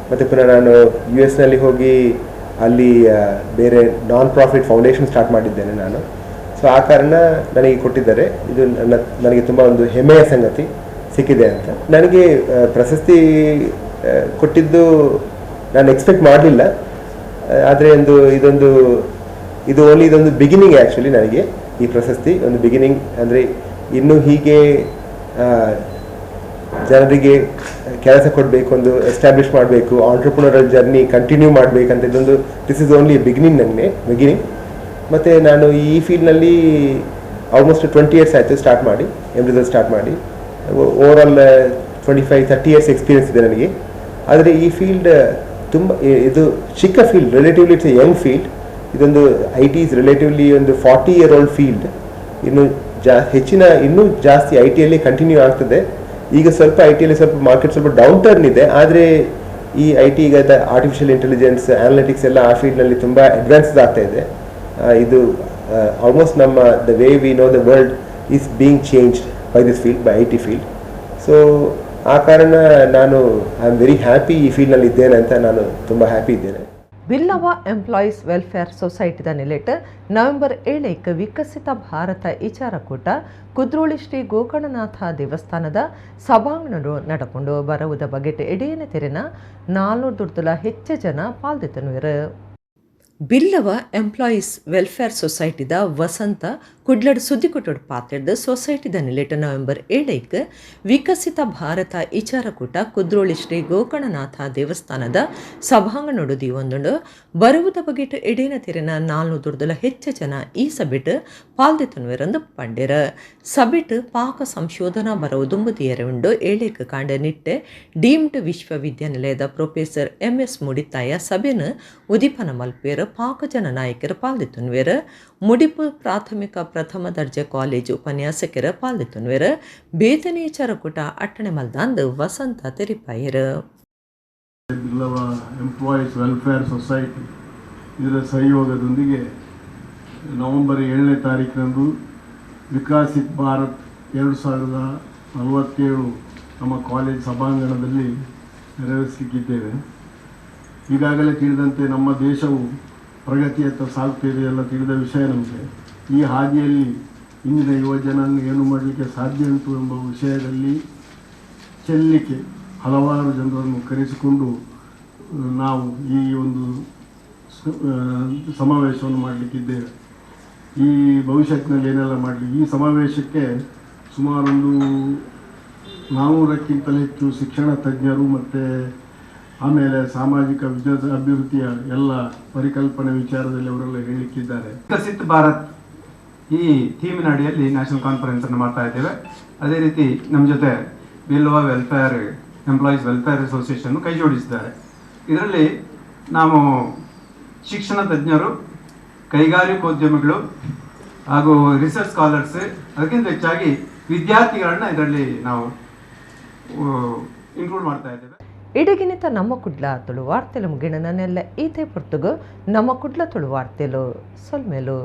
ಮತ್ತು ಪುನಃ ನಾನು ಯುಎಸ್ನಲ್ಲಿ ಹೋಗಿ ಅಲ್ಲಿ ಬೇರೆ non profit foundation start ಮಾಡಿದ್ದೇನೆ ನಾನು. ಸೊ ಆ ಕಾರಣ ನನಗೆ ಕೊಟ್ಟಿದ್ದಾರೆ. ಇದು ನನಗೆ ತುಂಬ ಒಂದು ಹೆಮ್ಮೆಯ ಸಂಗತಿ ಸಿಕ್ಕಿದೆ ಅಂತ. ನನಗೆ ಪ್ರಶಸ್ತಿ ಕೊಟ್ಟಿದ್ದು ನಾನು ಎಕ್ಸ್ಪೆಕ್ಟ್ ಮಾಡಲಿಲ್ಲ. ಆದರೆ ಒಂದು ಇದೊಂದು ಇದು ಓನ್ಲಿ ಇದೊಂದು ಬಿಗಿನಿಂಗ್. ಆ್ಯಕ್ಚುಲಿ ನನಗೆ ಈ ಪ್ರಶಸ್ತಿ ಒಂದು ಬಿಗಿನಿಂಗ್. ಅಂದರೆ ಇನ್ನೂ ಹೀಗೆ ಜನರಿಗೆ ಕೆಲಸ ಕೊಡಬೇಕು, ಒಂದು ಎಸ್ಟಾಬ್ಲಿಷ್ ಮಾಡಬೇಕು, entrepreneurial journey continue ಮಾಡಬೇಕಂತ ಇದೊಂದು, this is only beginning, ನನಗೆ ಬಿಗಿನಿಂಗ್. ಮತ್ತು ನಾನು ಈ ಫೀಲ್ಡ್ನಲ್ಲಿ ಆಲ್ಮೋಸ್ಟ್ 20 ಇಯರ್ಸ್ ಆಯಿತು ಸ್ಟಾರ್ಟ್ ಮಾಡಿ, ಎಮ್ ರಿಸಲ್ಟ್ ಸ್ಟಾರ್ಟ್ ಮಾಡಿ. Overall 25-30 years experience ಇದೆ ನನಗೆ. ಆದರೆ ಈ ಫೀಲ್ಡ್ ತುಂಬ, ಇದು ಚಿಕ್ಕ field, relatively it's a young field. ಇದೊಂದು I T is relatively ಒಂದು 40 ಇಯರ್ ಓಲ್ಡ್ ಫೀಲ್ಡ್. ಇನ್ನು ಹೆಚ್ಚಿನ, ಇನ್ನೂ ಜಾಸ್ತಿ ಐಟಿಯಲ್ಲಿ ಕಂಟಿನ್ಯೂ ಆಗ್ತದೆ. ಈಗ ಸ್ವಲ್ಪ ಐಟಿಯಲ್ಲಿ ಸ್ವಲ್ಪ ಮಾರ್ಕೆಟ್ ಸ್ವಲ್ಪ ಡೌನ್ ಟರ್ನ್ ಇದೆ. ಆದರೆ ಈ IT ಈಗ ಆರ್ಟಿಫಿಷಿಯಲ್ ಇಂಟೆಲಿಜೆನ್ಸ್, ಅನಾಲಿಟಿಕ್ಸ್ ಎಲ್ಲ ಆ ಫೀಲ್ಡ್ನಲ್ಲಿ ತುಂಬ ಅಡ್ವಾನ್ಸ್ಡ್ ಆಗ್ತಾ ಇದೆ. ಇದು ಆಲ್ಮೋಸ್ಟ್ ನಮ್ಮ the way we know the world is being changed by this field, by IT field. So ಆ ಕಾರಣ ನಾನು, I am very happy, ಈ ಫೀಲ್ಡ್ನಲ್ಲಿ ಇದ್ದೇನೆ ಅಂತ ನಾನು ತುಂಬ ಹ್ಯಾಪಿ ಇದ್ದೇನೆ. ಬಿಲ್ಲವ ಎಂಪ್ಲಾಯೀಸ್ ವೆಲ್ಫೇರ್ ಸೊಸೈಟಿದ ನಿಲೆಟ್ ನವೆಂಬರ್ 7ಕ್ಕೆ ವಿಕಸಿತ ಭಾರತ ವಿಚಾರಕೂಟ ಕುದ್ರೋಳಿ ಶ್ರೀ ಗೋಕರ್ಣನಾಥ ದೇವಸ್ಥಾನದ ಸಭಾಂಗಣರು ನಡಪುಂಡು. ಬರವುದ ಬಗೆಟ್ ಎಡೇನ ತೆರೆನ 400 ದುರ್ದುಲ ಹೆಚ್ಚು ಜನ ಪಾಲ್ದಿತ್ತನುವೆರು. ಬಿಲ್ಲವ ಎಂಪ್ಲಾಯೀಸ್ ವೆಲ್ಫೇರ್ ಸೊಸೈಟಿದ ವಸಂತ ಕುಡ್ಲಡ್ ಸುದ್ದಿಕೊಟ್ಟೋಡು ಪಾತ್ರೆಡ್, ಸೊಸೈಟಿದ ನಿಲೆಟ್ ನವೆಂಬರ್ 7ಕ್ಕೆ ವಿಕಸಿತ ಭಾರತ ವಿಚಾರಕೂಟ ಕುದ್ರೋಳಿ ಶ್ರೀ ಗೋಕರ್ಣನಾಥ ದೇವಸ್ಥಾನದ ಸಭಾಂಗಣೊಡು ದೀವೊಂದುಂಡು. ಬರುವುದ ಬಗೆಟ್ ಎಡೇನ ತೆರೆನ 400 ದುರ್ದಲ ಹೆಚ್ಚು ಜನ ಈ ಸಭೆಟ್ ಪಾಲ್ದೆತೊನ್ವೆರಂದು ಪಂಡೆರ. ಸಭೆಟ್ ಪಾಕ ಸಂಶೋಧನಾ ಬರವು ದುಂಬುದಿಯರೆ ಉಂಡು. 7ಕ್ಕೆ ಕಾಂಡ ನಿಟ್ಟೆ ಡೀಮ್ಡ್ ವಿಶ್ವವಿದ್ಯಾನಿಲಯದ ಪ್ರೊಫೆಸರ್ ಎಂ.ಎಸ್. ಮುಡಿತಾಯ ಸಭೆನ ಉದಿಪನ ಮಲ್ಪೇರು. ಪಾಕ ಜನ ನಾಯಕರು ಪಾಲ್ದೆತೊನ್ವೆರ್. ಮುಡಿಪು ಪ್ರಾಥಮಿಕ ಪ್ರಥಮ ದರ್ಜೆ ಕಾಲೇಜು ಉಪನ್ಯಾಸಕರ ಪಾಲ್ದೆತೊನ್ವೆರ್. ಬೇತನೆ ಚರಕುಟ ಅಟ್ಟಣೆ ಮಲ್ದಾಂದ್ ವಸಂತ ತೆರಿಪಾಯರು. ಬಿಲ್ಲವ ಎಂಪ್ಲಾಯೀಸ್ ವೆಲ್ಫೇರ್ ಸೊಸೈಟಿ ಇದರ ಸಹಯೋಗದೊಂದಿಗೆ ನವೆಂಬರ್ 7ನೇ ತಾರೀಕಿನಂದು ವಿಕಸಿತ್ ಭಾರತ್ 2047 ನಮ್ಮ ಕಾಲೇಜ್ ಸಭಾಂಗಣದಲ್ಲಿ ನೆರವೇರಿಸಲಿಕ್ಕಿದ್ದೇವೆ. ಈಗಾಗಲೇ ತಿಳಿದಂತೆ ನಮ್ಮ ದೇಶವು ಪ್ರಗತಿಯತ್ತ ಸಾಗುತ್ತಿದೆ, ಎಲ್ಲ ತಿಳಿದ ವಿಷಯ ನಮಗೆ. ಈ ಹಾದಿಯಲ್ಲಿ ಇಂದಿನ ಯುವ ಜನಾಂಗ ಏನು ಮಾಡಲಿಕ್ಕೆ ಸಾಧ್ಯ ಉಂಟು ಎಂಬ ವಿಷಯದಲ್ಲಿ ಚೆಲ್ಲಿಕ್ಕೆ ಹಲವಾರು ಜನರನ್ನು ಕರೆಸಿಕೊಂಡು ನಾವು ಈ ಒಂದು ಸಮಾವೇಶವನ್ನು ಮಾಡಲಿಕ್ಕಿದ್ದೇವೆ. ಈ ಭವಿಷ್ಯತ್ತಿನಲ್ಲಿ ಏನೆಲ್ಲ ಮಾಡಲಿ, ಈ ಸಮಾವೇಶಕ್ಕೆ ಸುಮಾರೊಂದು 400ಕ್ಕಿಂತಲೂ ಹೆಚ್ಚು ಶಿಕ್ಷಣ ತಜ್ಞರು ಮತ್ತು ಆಮೇಲೆ ಸಾಮಾಜಿಕ ವಿಜ್ಞಾನ ಅಭಿವೃದ್ಧಿಯ ಎಲ್ಲ ಪರಿಕಲ್ಪನೆ ವಿಚಾರದಲ್ಲಿ ಅವರೆಲ್ಲ ಹೇಳಲಿಕ್ಕಿದ್ದಾರೆ. ವಿಕಸಿತ್ ಭಾರತ್ ಈ ಥೀಮಿನ ಅಡಿಯಲ್ಲಿ ನ್ಯಾಷನಲ್ ಕಾನ್ಫರೆನ್ಸ್ ಅನ್ನು ಮಾಡ್ತಾ ಇದ್ದೇವೆ. ಅದೇ ರೀತಿ ನಮ್ಮ ಜೊತೆ ಬಿಲ್ವ ವೆಲ್ಫೇರ್ ಎಂಪ್ಲಾಯೀಸ್ ವೆಲ್ಫೇರ್ ಅಸೋಸಿಯೇಷನ್ ಕೈ ಜೋಡಿಸಿದ್ದಾರೆ. ಇದರಲ್ಲಿ ನಾವು ಶಿಕ್ಷಣ ತಜ್ಞರು, ಕೈಗಾರಿಕೋದ್ಯಮಿಗಳು ಹಾಗೂ ರಿಸರ್ಚ್ ಸ್ಕಾಲರ್ಸ್, ಅದಕ್ಕಿಂತ ಹೆಚ್ಚಾಗಿ ವಿದ್ಯಾರ್ಥಿಗಳನ್ನ ಇದರಲ್ಲಿ ನಾವು ಇನ್ಕ್ಲೂಡ್ ಮಾಡ್ತಾ ಇದ್ದೇವೆ. ಇಡಗಿನಿತ ನಮ್ಮ ಕುಡ್ಲ ತುಳು ವಾರ್ತೆಲು ಮುಗಿಣ. ನನ್ನೆಲ್ಲ ಈತೆ ಪೊರ್ತುಗು ನಮ್ಮ ಕುಡ್ಲ ತುಳು ವಾರ್ತೆಲು. ಸೊಲ್ಮೆಲು.